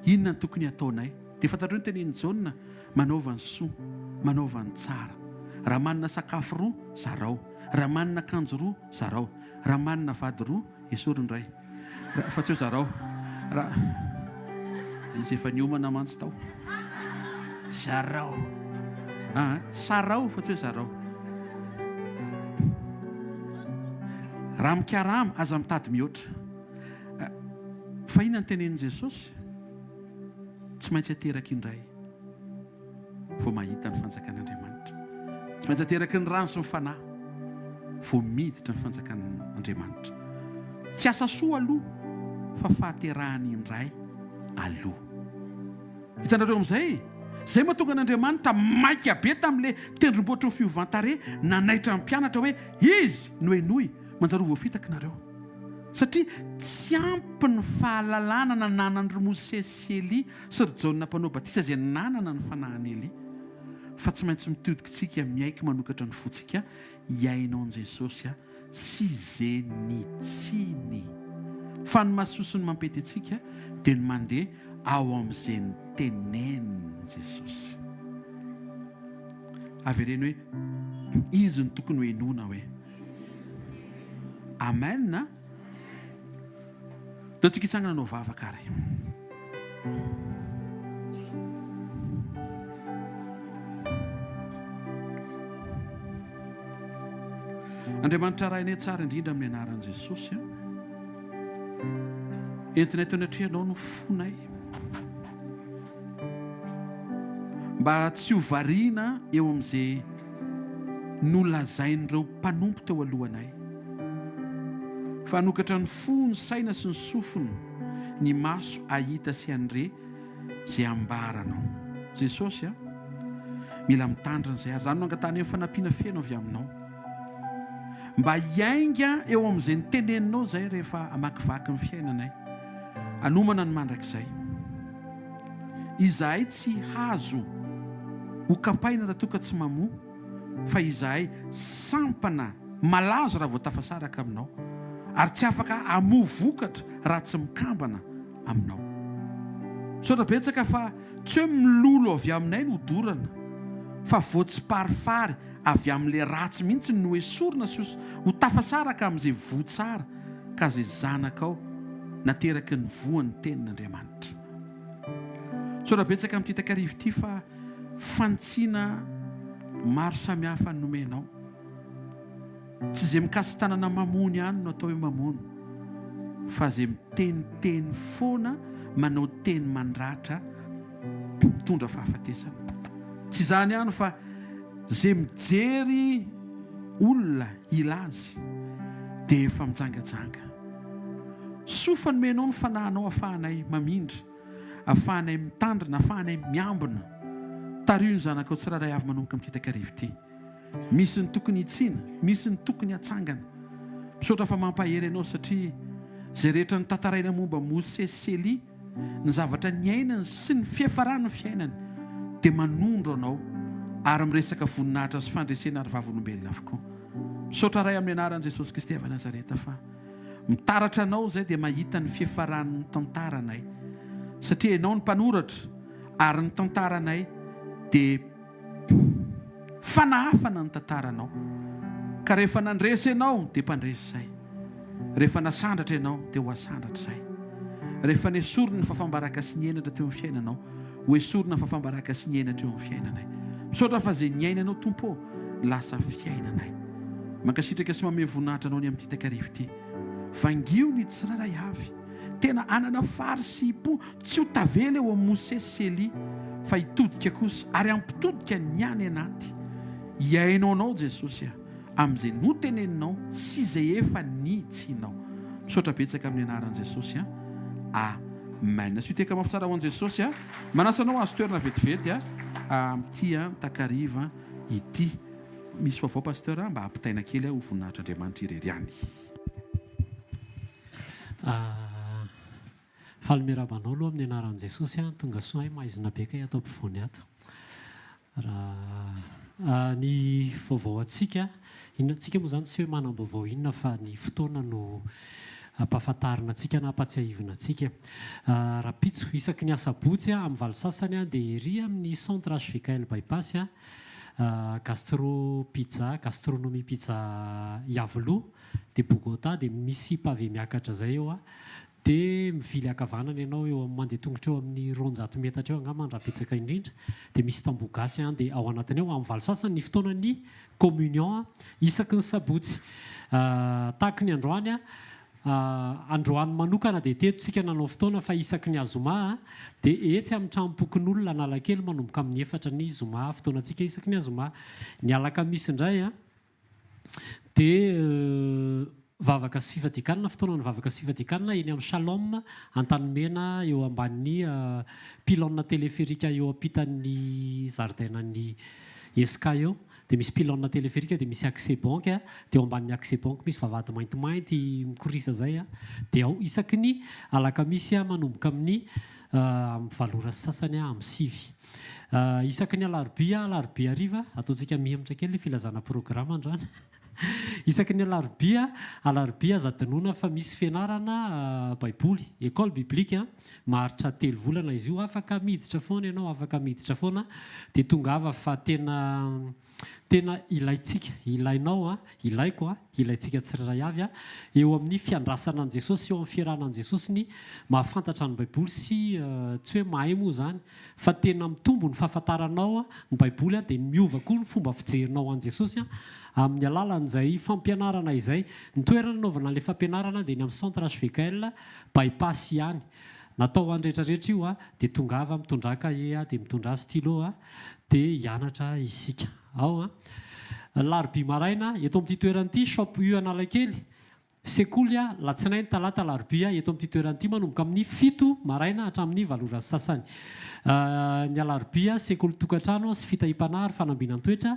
Inona no tokony hataonay? Dia fantatrareo ny tenenin'i Jaona, Manaova ny soa, manaova ny tsara. Raha manana sakafo roa, zarao. Raha manana akanjo roa, zarao. Raha manana vady roa, Esory ny iray. Ra, fa tsy eo zarao. Ra, nisy efa niomana mantsy tao. Zarao. Ah, sarao fa tsy hoe zarao. Raha mikarama, aza mitady mihoatra. Fa inona no tenenin'i Jesosy? Tsy maintsy ateraka indray. vao mahita ny fanjakan'Andriamanitra. Tsy maintsy ateraky ny rano sy ny fanahy vao miditra ny fanjakan'Andriamanitra. Tsy asa soa aloha fa fahaterahany indray aloha. Hitanareo amin'izay? Izay mahatonga an'Andriamanitra maika be tamin'ilay tendrombohitry ny fiovan-tarehy nanaitra ny mpianatra hoe Izy no henoy, manjary ho voafitaka nareo. Satria tsy ampy ny fahalalana nananan'i ry Mosesy sy Elia sy ry Jaona Mpanao Batisa izay nanana ny fanahin'i Elia, fa tsy maintsy mitodika isika miaiky manokatra ny fontsika hihaino an'i Jesosy sy ze nitsiny. Fa ny mahasoa sy ny mampety antsika dia ny mandeha ao amin'izay nitenenin'i Jesosy. Avereno hoe, Izy no tokony ho henoina hoe. Amen a! Ndao tsika hitsangana hanao vavaka ary. Andriamanitra Rainay tsara indrindra amin'ny anaran'i Jesosy a. Entinay teo anatrehanao no fonay. Mba tsy ho variana eo amin'izay nolazain'ireo mpanompo teo alohanay, fa hanokatra ny fo, ny saina sy ny sofina, ny maso hahita sy handre izay ambaranao. Jesosy a! Mila mitandrina izay, ary izany no angatahanay ny fanampiana feno avy aminao. Mba hiainga eo amin'izay noteneninao izay rehefa hamakivaky ny fiainanay, hanomana ny mandrakizay. Izahay tsy hazo ho kapaina raha toa ka tsy mamoa, fa izahay sampana malazo raha vao tafasaraka aminao, ary tsy afaka hamoa vokatra raha tsy mikambana aminao. Misaotra betsaka fa tsy hoe milolo avy aminay no hodorana, fa voatsiparifary avy amin'ilay ratsy mihitsy no esorina sy ho tafasaraka amin'izay voa tsara. Ka izay zanakao nateraky ny voan'ny tenin'Andriamanitra. Misaotra betsaka amin'ity takariva ity fa fanitsiana maro samihafa nomenao. Tsy izay mikasi-tanana mamono ihany no atao hoe mamono fa izay miteniteny foana manao teny mandratra mitondra fahafatesana. Tsy izany ihany fa izay mijery olona hilaza dia efa mijangajanga. Soa fa nomenao ny fanahinao afahanay mamindra, afahanay mitandrina, afahanay miambina. Tariho ny zanakao tsirairay avy manomboka amin'ity takariva ity. Misy ny tokony hitsiana, misy ny tokony hatsangana. Misaotra fa mampahery anao satria izay rehetra notantaraina momba Mosesy sy Elia, ny zavatra niainany sy ny fiafaran'ny fiainany dia manondro anao ary miresaka voninahitra sy fandresena ary vavolombelona avokoa. Misaotra Ray amin'ny anaran'i Jesosy Kristy avy Nazareta fa mitaratra anao izay dia mahita ny fiafaran'ny tantaranay satria ianao ny mpanoratra ary ny tantaranay dia Fanahafana ny tantaranao. Ka rehefa nandresy ianao dia mpandresy izay. Rehefa nasandratra ianao dia ho asandratra izay. Rehefa nesorina ny fafambaraka sy ny henatra teo amin'ny fiainanao, ho esorina ny fafambaraka sy ny henatra eo amin'ny fiainanay. Misaotra fa izay niainanao Tompo ô, lasa fiainanay. Mankasitraka sy mamehy voninahitra anao ny amin'ity takariva ity. Vangio ny tsirairay avy. Tena hanana faharisihim-po tsy ho tavela eo amin'i Mosesy sy Elia, fa hitodika kosa, ary hampitodika ny any anaty. Hihaino anao Jesosy a, amin'izay noteneninao sy izay efa nihintsianao. Misaotra betsaka amin'ny anaran'i Jesosy a. Amen. Asio tehaka mafy tsara ho an'i Jesosy a. Manasa anao hahazo toerana vetivety a, amin'ity takariva ity. Misy vaovao Pasteur a, mba ampitaina kely a, ho voninahitr'Andriamanitra irery ihany. Faly miarahaba anao aloha amin'ny anaran'i Jesosy an, tonga soa hay maizina be kay ato ampovoany ato. Raha ny vaovao antsika, inona tsika moa izany tsy hoe manam-baovao inona fa ny fotoana no ampahafantarina antsika na ampahatsiahivina antsika. Rahampitso isaky ny asabotsy amin'ny valo sasany dia ery amin'ny centre HVKL Bypass, Gastro Pizza, Gastronomie Pizza Iavoloha dia Bogota dia misy pavé miakatra izay eo dia mivily ankavanana ianao eo amin'ny mandeha tongotra eo amin'ny 200 metatra eo angamba raha betsaka indrindra dia misy tamboho gasy an dia ao anatiny ao amin'ny valo sasany ny fotoanan'ny communion isaky ny sabotsy tahaky ny androany androany manokana dia teto tsika nanao fotoana fa isaky ny azoma dia etsy amin'ny tranompokonolona Analakely manomboka amin'ny efatra ny zoma fotoanantsika isaky ny azoma ny alakamisy indray Dia vavaka sy fifadian-kanina, fotoanan'ny vavaka sy fifadian-kanina eny amin'ny Shalom Antanimena eo ambanin'ny pylône téléphérique eo ampitan'ny zaridainan'ny Esca eo. Dia misy pylône téléphérique dia misy accès banque, dia eo ambanin'ny accès banque misy vavahady maintimainty mikorisa izay. Dia ao isaky ny alakamisy manomboka amin'ny amin'ny valo ora sy sasany amin'ny sivy. Isaky ny alarobia, alarobia hariva, ataontsika mihemotra kely ny filazana programa androany. Isaky ny alarobia, alarobia aza adinoina fa misy fianarana baiboly, école biblique, maharitra telo volana izy io, afaka miditra foana ianao, afaka miditra foana, dia tongava fa tena Tena ilaintsika, ilainao an, ilaiko an, ilaintsika tsirairay avy an, eo amin'ny fiandrasana an'i Jesosy sy eo amin'ny fiarahana amin'i Jesosy ny mahafantatra ny Baiboly sy tsy hoe mahay moa izany fa tena mitombo ny fahafantaranao ny Baiboly an, dia miova koa ny fomba fijerinao an'i Jesosy an, amin'ny alalan'izay fampianarana izay. Ny toerana anaovana an'ilay fampianarana dia eny amin'ny Centre HVKL Bypass ihany. Natao ho an'ny rehetra rehetra io an, dia tongava mitondrà kahie an, dia mitondrà stylo an. Dia hianatra isika ao an. Alarobia maraina, eto amin'ity toerana ity, Shop U Analakely, sekoly a, latsinainy, talata, alarobia, eto amin'ity toerana ity manomboka amin'ny fito maraina hatramin'ny valo ora sy sasany. Ny alarobia, sekoly tokantrano sy fitahiam-panahy ary fanambinan-toetra.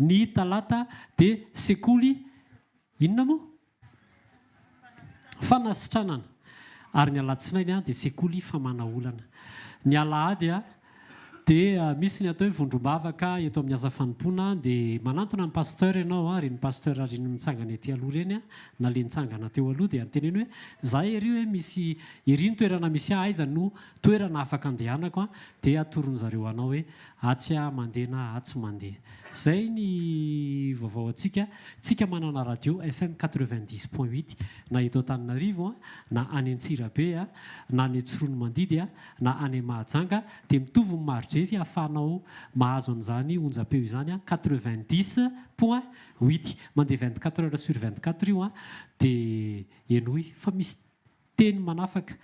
Ny talata dia sekoly inona moa? Fanasitranana. Ary ny alatsinainy dia sekoly famana olana. Ny alahady dia misy ny atao hoe vondrom-bavaka eto amin'ny asa fanompoana dia manantona ny pasteur ianao, ireny pasteur ireny mitsangana ety aloha ireny na le nitsangana teo aloha dia anteneno hoe za ery hoe misy ery ny toerana misy ahy aiza no toerana afaka andehanako dia atoron'zareo anao hoe Atsy aho mandeha na atsy mandeha. Zay ny vaovao antsika. Tsika manana radio FM 90 point huit na eto Antananarivo a, na any Antsirabe a, na any Tsiroanomandidy a, na any Mahajanga dia mitovy ny mari-drefy ahafahanao mahazo an'izany onjam-peo izany a, 90 point huit. Mandeha 24 heures sur 24 io a, dia henoy fa misy teny manafaka.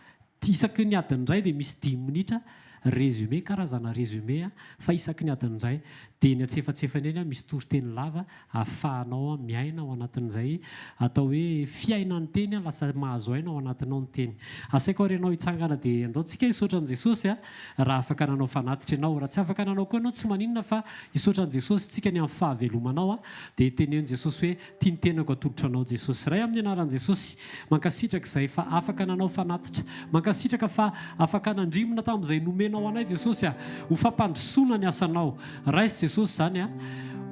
Isaky ny adiny iray dia misy dimy minitra résumé, karazana résumé fa isaky ny adiny iray. Dia eny antsefatsefany eny misy toriteny lava ahafahanao miaina ao anatin'izay atao hoe fiainan'ny teny, lasa mahazo aina ao anatinao ny teny. Asaiko ary ianao hitsangana dia andao tsika hisaotra an'i Jesosy raha afaka nanao fanatitra ianao. Raha tsy afaka nanao koa ianao tsy maninona fa hisaotra an'i Jesosy tsika ny amin'ny fahavelomanao dia teneno Jesosy hoe Tia ny tenako atolotra anao Jesosy Ray amin'ny anaran'i Jesosy mankasitraka izay fa afaka nanao fanatitra mankasitraka fa afaka nandrimona tamin'izay nomenao anay Jesosy a ho fampandrosoana ny asanao raiso Jesosy izany a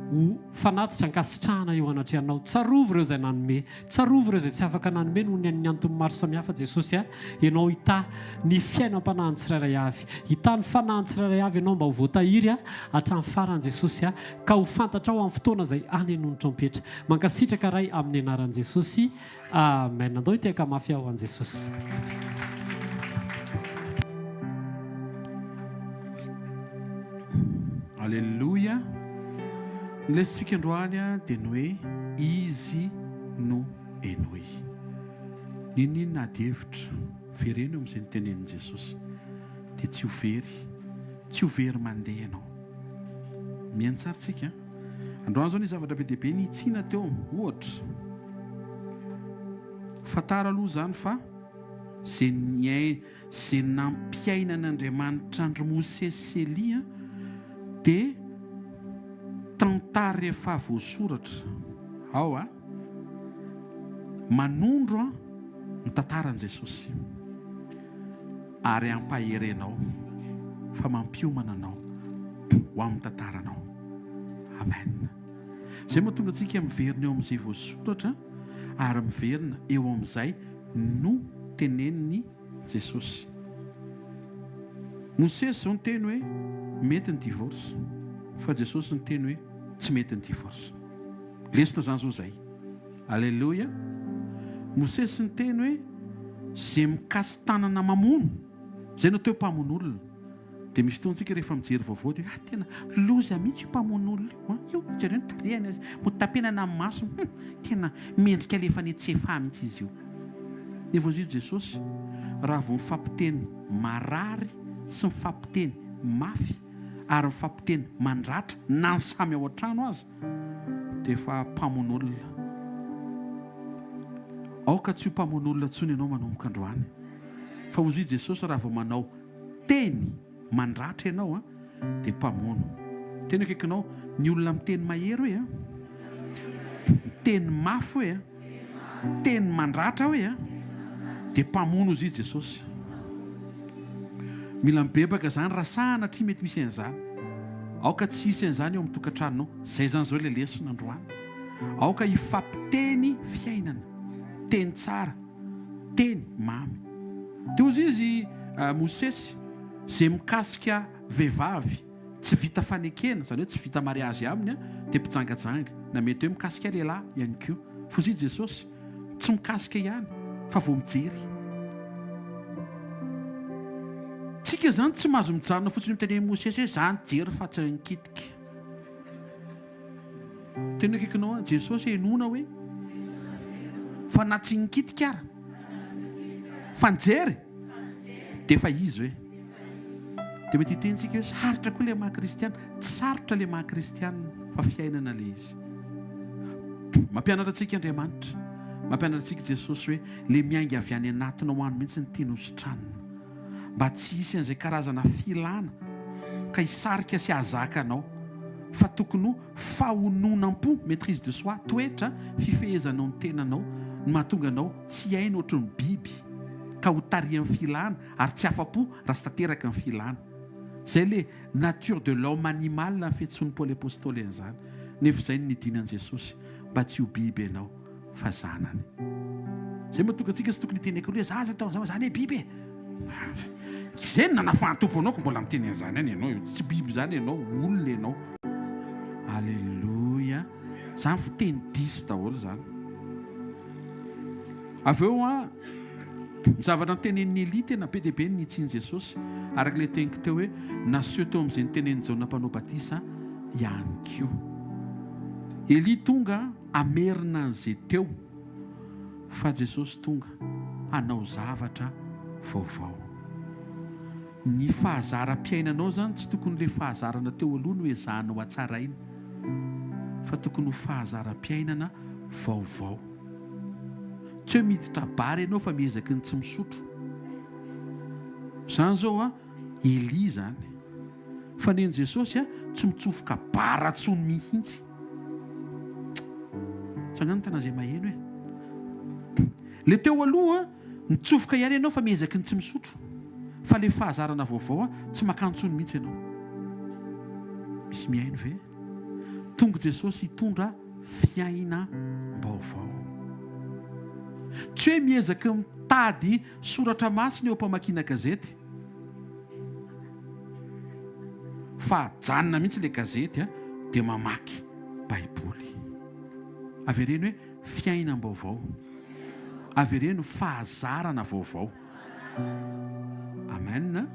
ho fanatitra ankasitrahana eo anatrehanao tsarovy ireo izay nanome tsarovy ireo izay tsy afaka nanome noho ny an'ny antony maro samihafa Jesosy a ianao hitahy ny fiainam-panahin'ny tsirairay avy hitahy ny fanahin'ny tsirairay avy ianao mba ho voatahiry a hatramin'ny farany Jesosy a Ka ho fantatrao amin'ny fotoana izay hanenoany trompetra. Mankasitraka Ray amin'ny anaran'i Jesosy. Amen. Andao hitehaka mafy aho an'i Jesosy. Aleloia. Ny lesotsika androany dia ny hoe Izy no henoy. N'inon'inona ady hevitra, vereno eo amin'izay notenenin'i Jesosy dia tsy ho very, tsy ho very mandeha ianao. Mihaino tsara tsika an. Androany zao nisy zavatra be dia be nitsiana teo. Ohatra, fantaro aloha izany fa ze niai ze nampiainan'Andriamanitra an-dry Mosesy sy Elia dia tantara efa voasoratra ao a. Manondro an ny tantaran'i Jesosy. Ary hampahery anao fa mampiomana anao ho amin'ny tantaranao. Amen. Izay mahatonga antsika miverina eo amin'izay voasoratra ary miverina eo amin'izay notenenin'i Jesosy. Mosesy izao niteny hoe mety ny divorce fa Jesosy niteny hoe tsy mety ny divorce. Lesona izany izao izay. Aleloia! Mosesy niteny hoe, Ze mikasi-tanana mamono, zay no atao hoe mpamono olona. Dia misy fotoana tsika rehefa mijery vaovao dia ah tena loza mihitsy io mpamono olona io an! Io jereo ny tarehiny aza, motapenana ny masony, hum! Tena mendrika alefa any Tsefa mihitsy izy io. Nefa hoy Jesosy, raha vao mifampiteny marary sy mifampiteny mafy ary mifampiteny mandratra na ny samy ao an-trano aza, dia efa mpamono olona. Aoka tsy ho mpamono olona intsony ianao manomboka androany. Fa hozy i Jesosy raha vao manao teny mandratra ianao dia mpamono. Teny akaikinao, ny olona miteny mahery hoe an, miteny mafy hoe an, Teny mandratra hoe a! Dia mpamono ozy izy Jesosy. Mila mibebaka izany raha sanatria mety misy an'izany. Aoka tsy hisy an'izany eo amin'ny tokantranonao. Izay izany izao ilay lesona androany. Aoka hifampiteny fiainana. Teny tsara. Teny mamy. Dia ozy izy Mosesy, izay mikasika vehivavy. tsy vita fanekena, izany hoe tsy vita mariazy aminy dia mpijangajanga, na mety hoe mikasika lehilahy ihany koa. F'hozy i Jesosy, tsy mikasika ihany fa vao mijery. Tsika izany tsy mahazo mijanona fotsiny miteny hoe Mosesy hoe za nijery fa tsy nikitika. Tena akaikinao an, Jesosy henoina hoe fa na tsy nikitika ara fa nijery dia efa izy hoe. Dia mety hiteny tsika hoe sarotra koa ilay maha kristiana. Tsy sarotra ilay maha kristiana fa fiainana ilay izy. Mampianatra antsika Andriamanitra, mampianatra antsika Jesosy hoe ilay miainga avy any anatinao any mihitsy no tiany hositranina. Mba tsy hisy an'izay karazana filana ka hisarika sy hahazaka anao fa tokony ho fahononam-po, maitrise de soi, toetra, fifehezanao ny tenanao no mahatonga anao tsy hiaina ohatry ny biby ka ho tarihan'ny filana ary tsy afa-po raha tsy tanteraka ny filana. Izay le nature de l'homme animal ny fiantsoan'i Paoly Apostoly an'izany. Nefa izay no nidinan'i Jesosy mba tsy ho biby ianao fa zanany. Izay mahatonga antsika tsy tokony hiteny akory hoe za aza atao an'izao fa za anie biby e! Izay no nanafahan'ny Tompo anao ka mbola miteny an'izany ihany ianao io. Tsy biby izany ianao, olona ianao. Aleloia. Izany fiteny diso daholo izany. Avy eo an, ny zavatra notenenin'i Elia tena be dia be ny nitsian'i Jesosy, araka ilay teniko teo hoe naseho teo amin'izay notenenin'i Jaona Mpanao Batisa ihany koa. Elia tonga hamerina an'izay teo, fa Jesosy tonga hanao zavatra vaovao. Ny fahazaram-piainanao izany tsy tokony ilay fahazarana teo aloha no ezahanao hatsaraina, fa tokony ho fahazaram-piainana vaovao. Tsy hoe miditra bar ianao fa miezaky ny tsy misotro. Izany izao an, Elia izany. Fa nen'i Jesosy an, tsy mitsofoka bar intsony mihitsy. Tsangano ny tana izay maheno e. Le teo aloha an, mitsofoka ihany ianao fa miezaky ny tsy misotro. Fa le fahazarana vaovao an, tsy makany intsony mihitsy ianao. Misy mihaino ve? Tonga Jesosy hitondra fiainam-baovao. Tsy hoe miezaka mitady soratra masina eo am-pamakiana gazety, fa ajanona mihitsy ilay gazety dia mamaky Baiboly. Avereno hoe fiainam-baovao. Avereno fahazarana vaovao. Amen.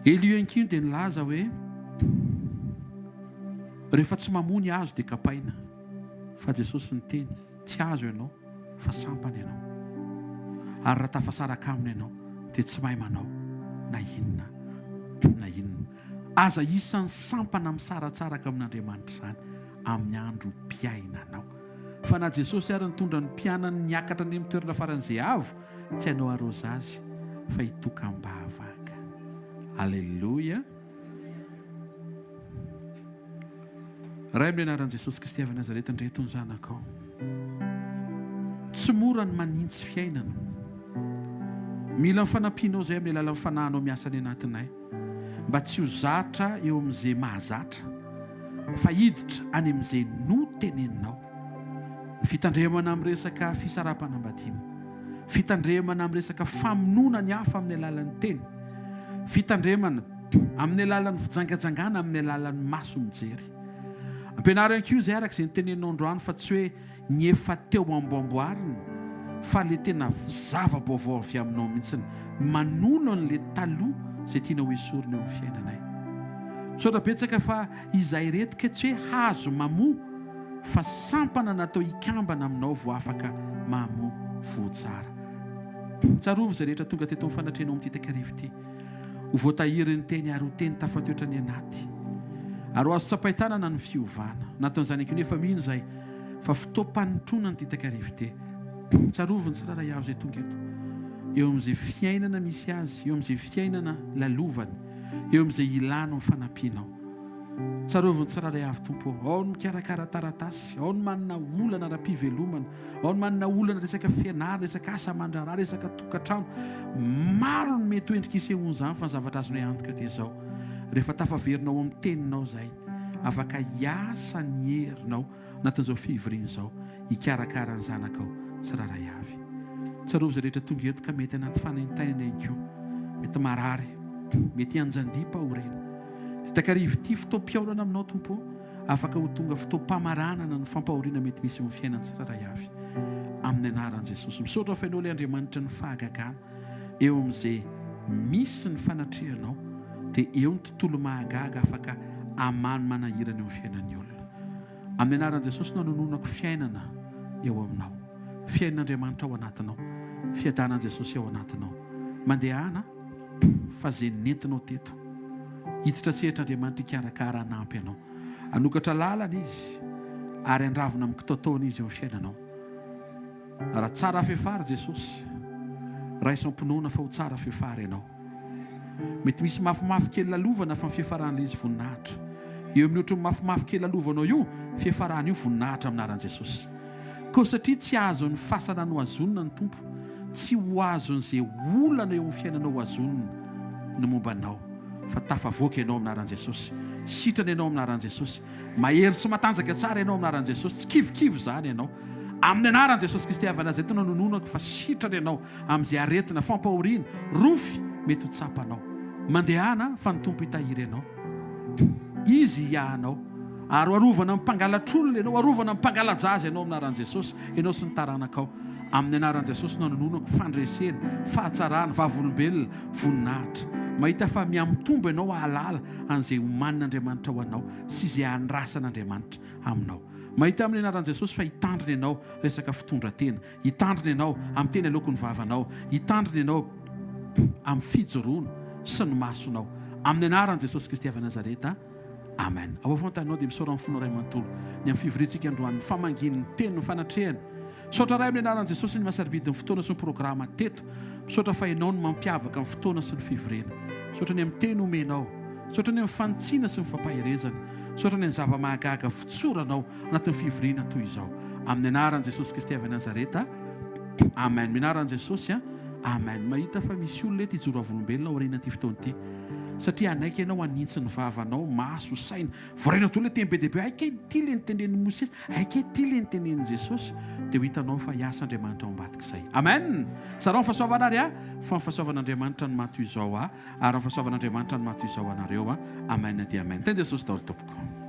Elihu Ankino dia nilaza hoe, Rehefa tsy mamoa ny hazo dia kapaina. Fa Jesosy niteny, tsy hazo ianao fa sampana ianao. Ary raha tafasaraka aminy ianao dia tsy mahay manao na inona na inona. Aza isan'ny sampana misaratsaraka amin'Andriamanitra izany amin'ny androm-piainanao. Fa na Jesosy ary nitondra ny mpianany niakatra any amin'ny toerana faran'izay avo, tsy hanao arôzazy fa hitokam-bavaka. Aleloia. Ray amin'ny anaran'i Jesosy Kristy avy Nazareta indreto ny zanakao. Tsy mora ny manintsy fiainana. Mila ny fanampianao izay amin'ny alalan'ny fanahinao miasa any anatinay. Mba tsy ho zatra eo amin'izay mahazatra fa hiditra any amin'izay noteneninao. Ny fitandremana amin'ny resaka fisaraham-panambadiana, fitandremana amin'ny resaka famonoana ny hafa amin'ny alalan'ny teny, fitandremana amin'ny alalan'ny fijangajangana amin'ny alalan'ny maso mijery. Ampianaro ihany koa izay araka izay noteneninao androany fa tsy hoe ny efa teo amboamboarina fa le tena zava-baovao avy aminao mihitsiny manolo an'le taloha izay tianao hoesorina eo amin'ny fiainanay. Misaotra betsaka fa izahay ireto kay tsy hoe hazo mamoa fa sampana natao hikambana aminao vao afaka mamoa voa tsara. Tsarovy izay rehetra tonga teto amin'ny fanatrehanao amin'ity takariva ity. Ho voatahiry ny teny ary ho teny tafatoetra ny anaty. Ary ho azo tsapain-tanana ny fiovana. Anatin'izany ihany koa nefa mino izahay fa fotoam-panotroana ity takariva ity. Tsarovy ny tsirairay avy izay tonga eto. Eo amin'izay fiainana misy azy, eo amin'izay fiainana lalovany, eo amin'izay ilany ny fanampianao. Tsarovy ny tsirairay avy Tompo ô. Ao ny mikarakara taratasy, ao ny manana olana ara-pivelomana, Ao ny manana olana resaka fianarana, resaka asa aman-draharaha, resaka tokantrano. Maro ny mety ho endrika isehoan'izany fa ny zavatra azonay antoka dia izao, rehefa tafaverina ao amin'ny teninao izahay, afaka hiasa ny herinao anatin'izao fivoriana izao, hikarakara ny zanakao tsirairay avy. Tsarovy izay rehetra tonga eto ka mety anaty fanaintainana ihany koa, mety marary, mety hianjandiam-pahoriana. Ity takariva ity fotoam-pihaonana aminao Tompo ô. Afaka ho tonga fotoam-pamaranana ny fampahoriana mety misy eo amin'ny fiainan'ny tsirairay avy. Amin'ny anaran'i Jesosy. Misaotra fa Ianao ilay Andriamanitry ny fahagagana. Eo amin'izay misy ny fanatrehanao dia eo ny tontolo mahagaga afaka hamaha ny manahirana eo amin'ny fiainan'ny olona. Amin'ny anaran'i Jesosy no anononako fiainana eo aminao. Fiainan'Andriamanitra ao anatinao. Fiadanan'i Jesosy ao anatinao. Mandehana fa izay nentinao teto. Hiditra an-tsehatra Andriamanitra hikarakara hanampy anao. Hanokatra lalana Izy ary handravona amin'ny kitaotaona Izy eo amin'ny fiainanao. Raha tsara fefara Jesosy, raiso am-pinoana fa ho tsara fefara ianao. Mety misy mafimafy kely lalovana fa ny fiafaran'ilay izy voninahitra. Eo amin'ny ohatran'ny mafimafy kely lalovanao io, fiafarana io voninahitra amin'ny anaran'i Jesosy. Koa satria tsy azon'ny fasana nohazonina ny Tompo, tsy ho azon'izay olana eo amin'ny fiainanao hohazonina ny momba anao, fa tafavoaka ianao amin'ny anaran'i Jesosy. Sitrana ianao amin'ny anaran'i Jesosy. Mahery sy matanjaka tsara ianao amin'ny anaran'i Jesosy. Tsy kivikivy izany ianao. Amin'ny anaran'i Jesosy Kristy avy Nazareta no anononako fa sitrana ianao amin'izay aretina, fampahoriana, rofy mety ho tsapanao. Mandehana fa ny Tompo hitahiry anao. Izy hiahy anao. Ary ho arovana amin'ny mpangalatr'olona ianao, ho arovana amin'ny mpangala-jaza ianao amin'ny anaran'i Jesosy, ianao sy ny taranakao. Amin'ny anaran'i Jesosy no anononako fandresena, fahatsarana, vavolombelona, voninahitra. Mahita fa mihamitombo ianao hahalala an'izay omanin'Andriamanitra ho anao sy izay andrasan'Andriamanitra aminao. Mahita amin'ny anaran'i Jesosy fa hitandrina ianao resaka fitondra-tena, hitandrina ianao amin'ny teny aloaky ny vavanao, hitandrina ianao amin'ny fijoroana sy ny masonao. Amin'ny anaran'i Jesosy Kristy avy Nazareta. Amen. Ao afovoan-taninao dia misaora ny fonao iray manontolo ny amin'ny fivoriantsika androany, ny famangiany, ny teny, ny fanatrehany. Misaotra Ray amin'ny anaran'i Jesosy ny maha-sarobidy ny fotoana sy ny programa teto. Misaotra fa Ianao no mampiavaka ny fotoana sy ny fivoriana. Misaotra ny amin'ny teny omenao. Misaotra ny amin'ny fanitsiana sy ny fampaherezana. Misaotra ny amin'ny zava-mahagaga votsoranao anatin'ny fivoriana toy izao. Amin'ny anaran'i Jesosy Kristy avy Nazareta. Amen. Amin'ny anaran'i Jesosy an. Amen. Mahita fa misy olona eto hijoro vavolombelona aorianan'ity fotoana ity. Satria hanaiky ianao hanintsy ny vavanao, maso, saina. Voarainao daholo ilay teny be dia be, hay kay ity ilay notenenin'i Mosesy, hay kay ity ilay notenenin'i Jesosy. Dia ho hitanao fa hiasa Andriamanitra ao ambadik'izay. Amen! Zarao ny fahasoavana ary a! Fa ny fahasoavan'Andriamanitra no maha toy izao ahy, ary ny fahasoavan'Andriamanitra no maha toy izao anareo a! Amen dia amen. Teny Jesosy daholo tompoko.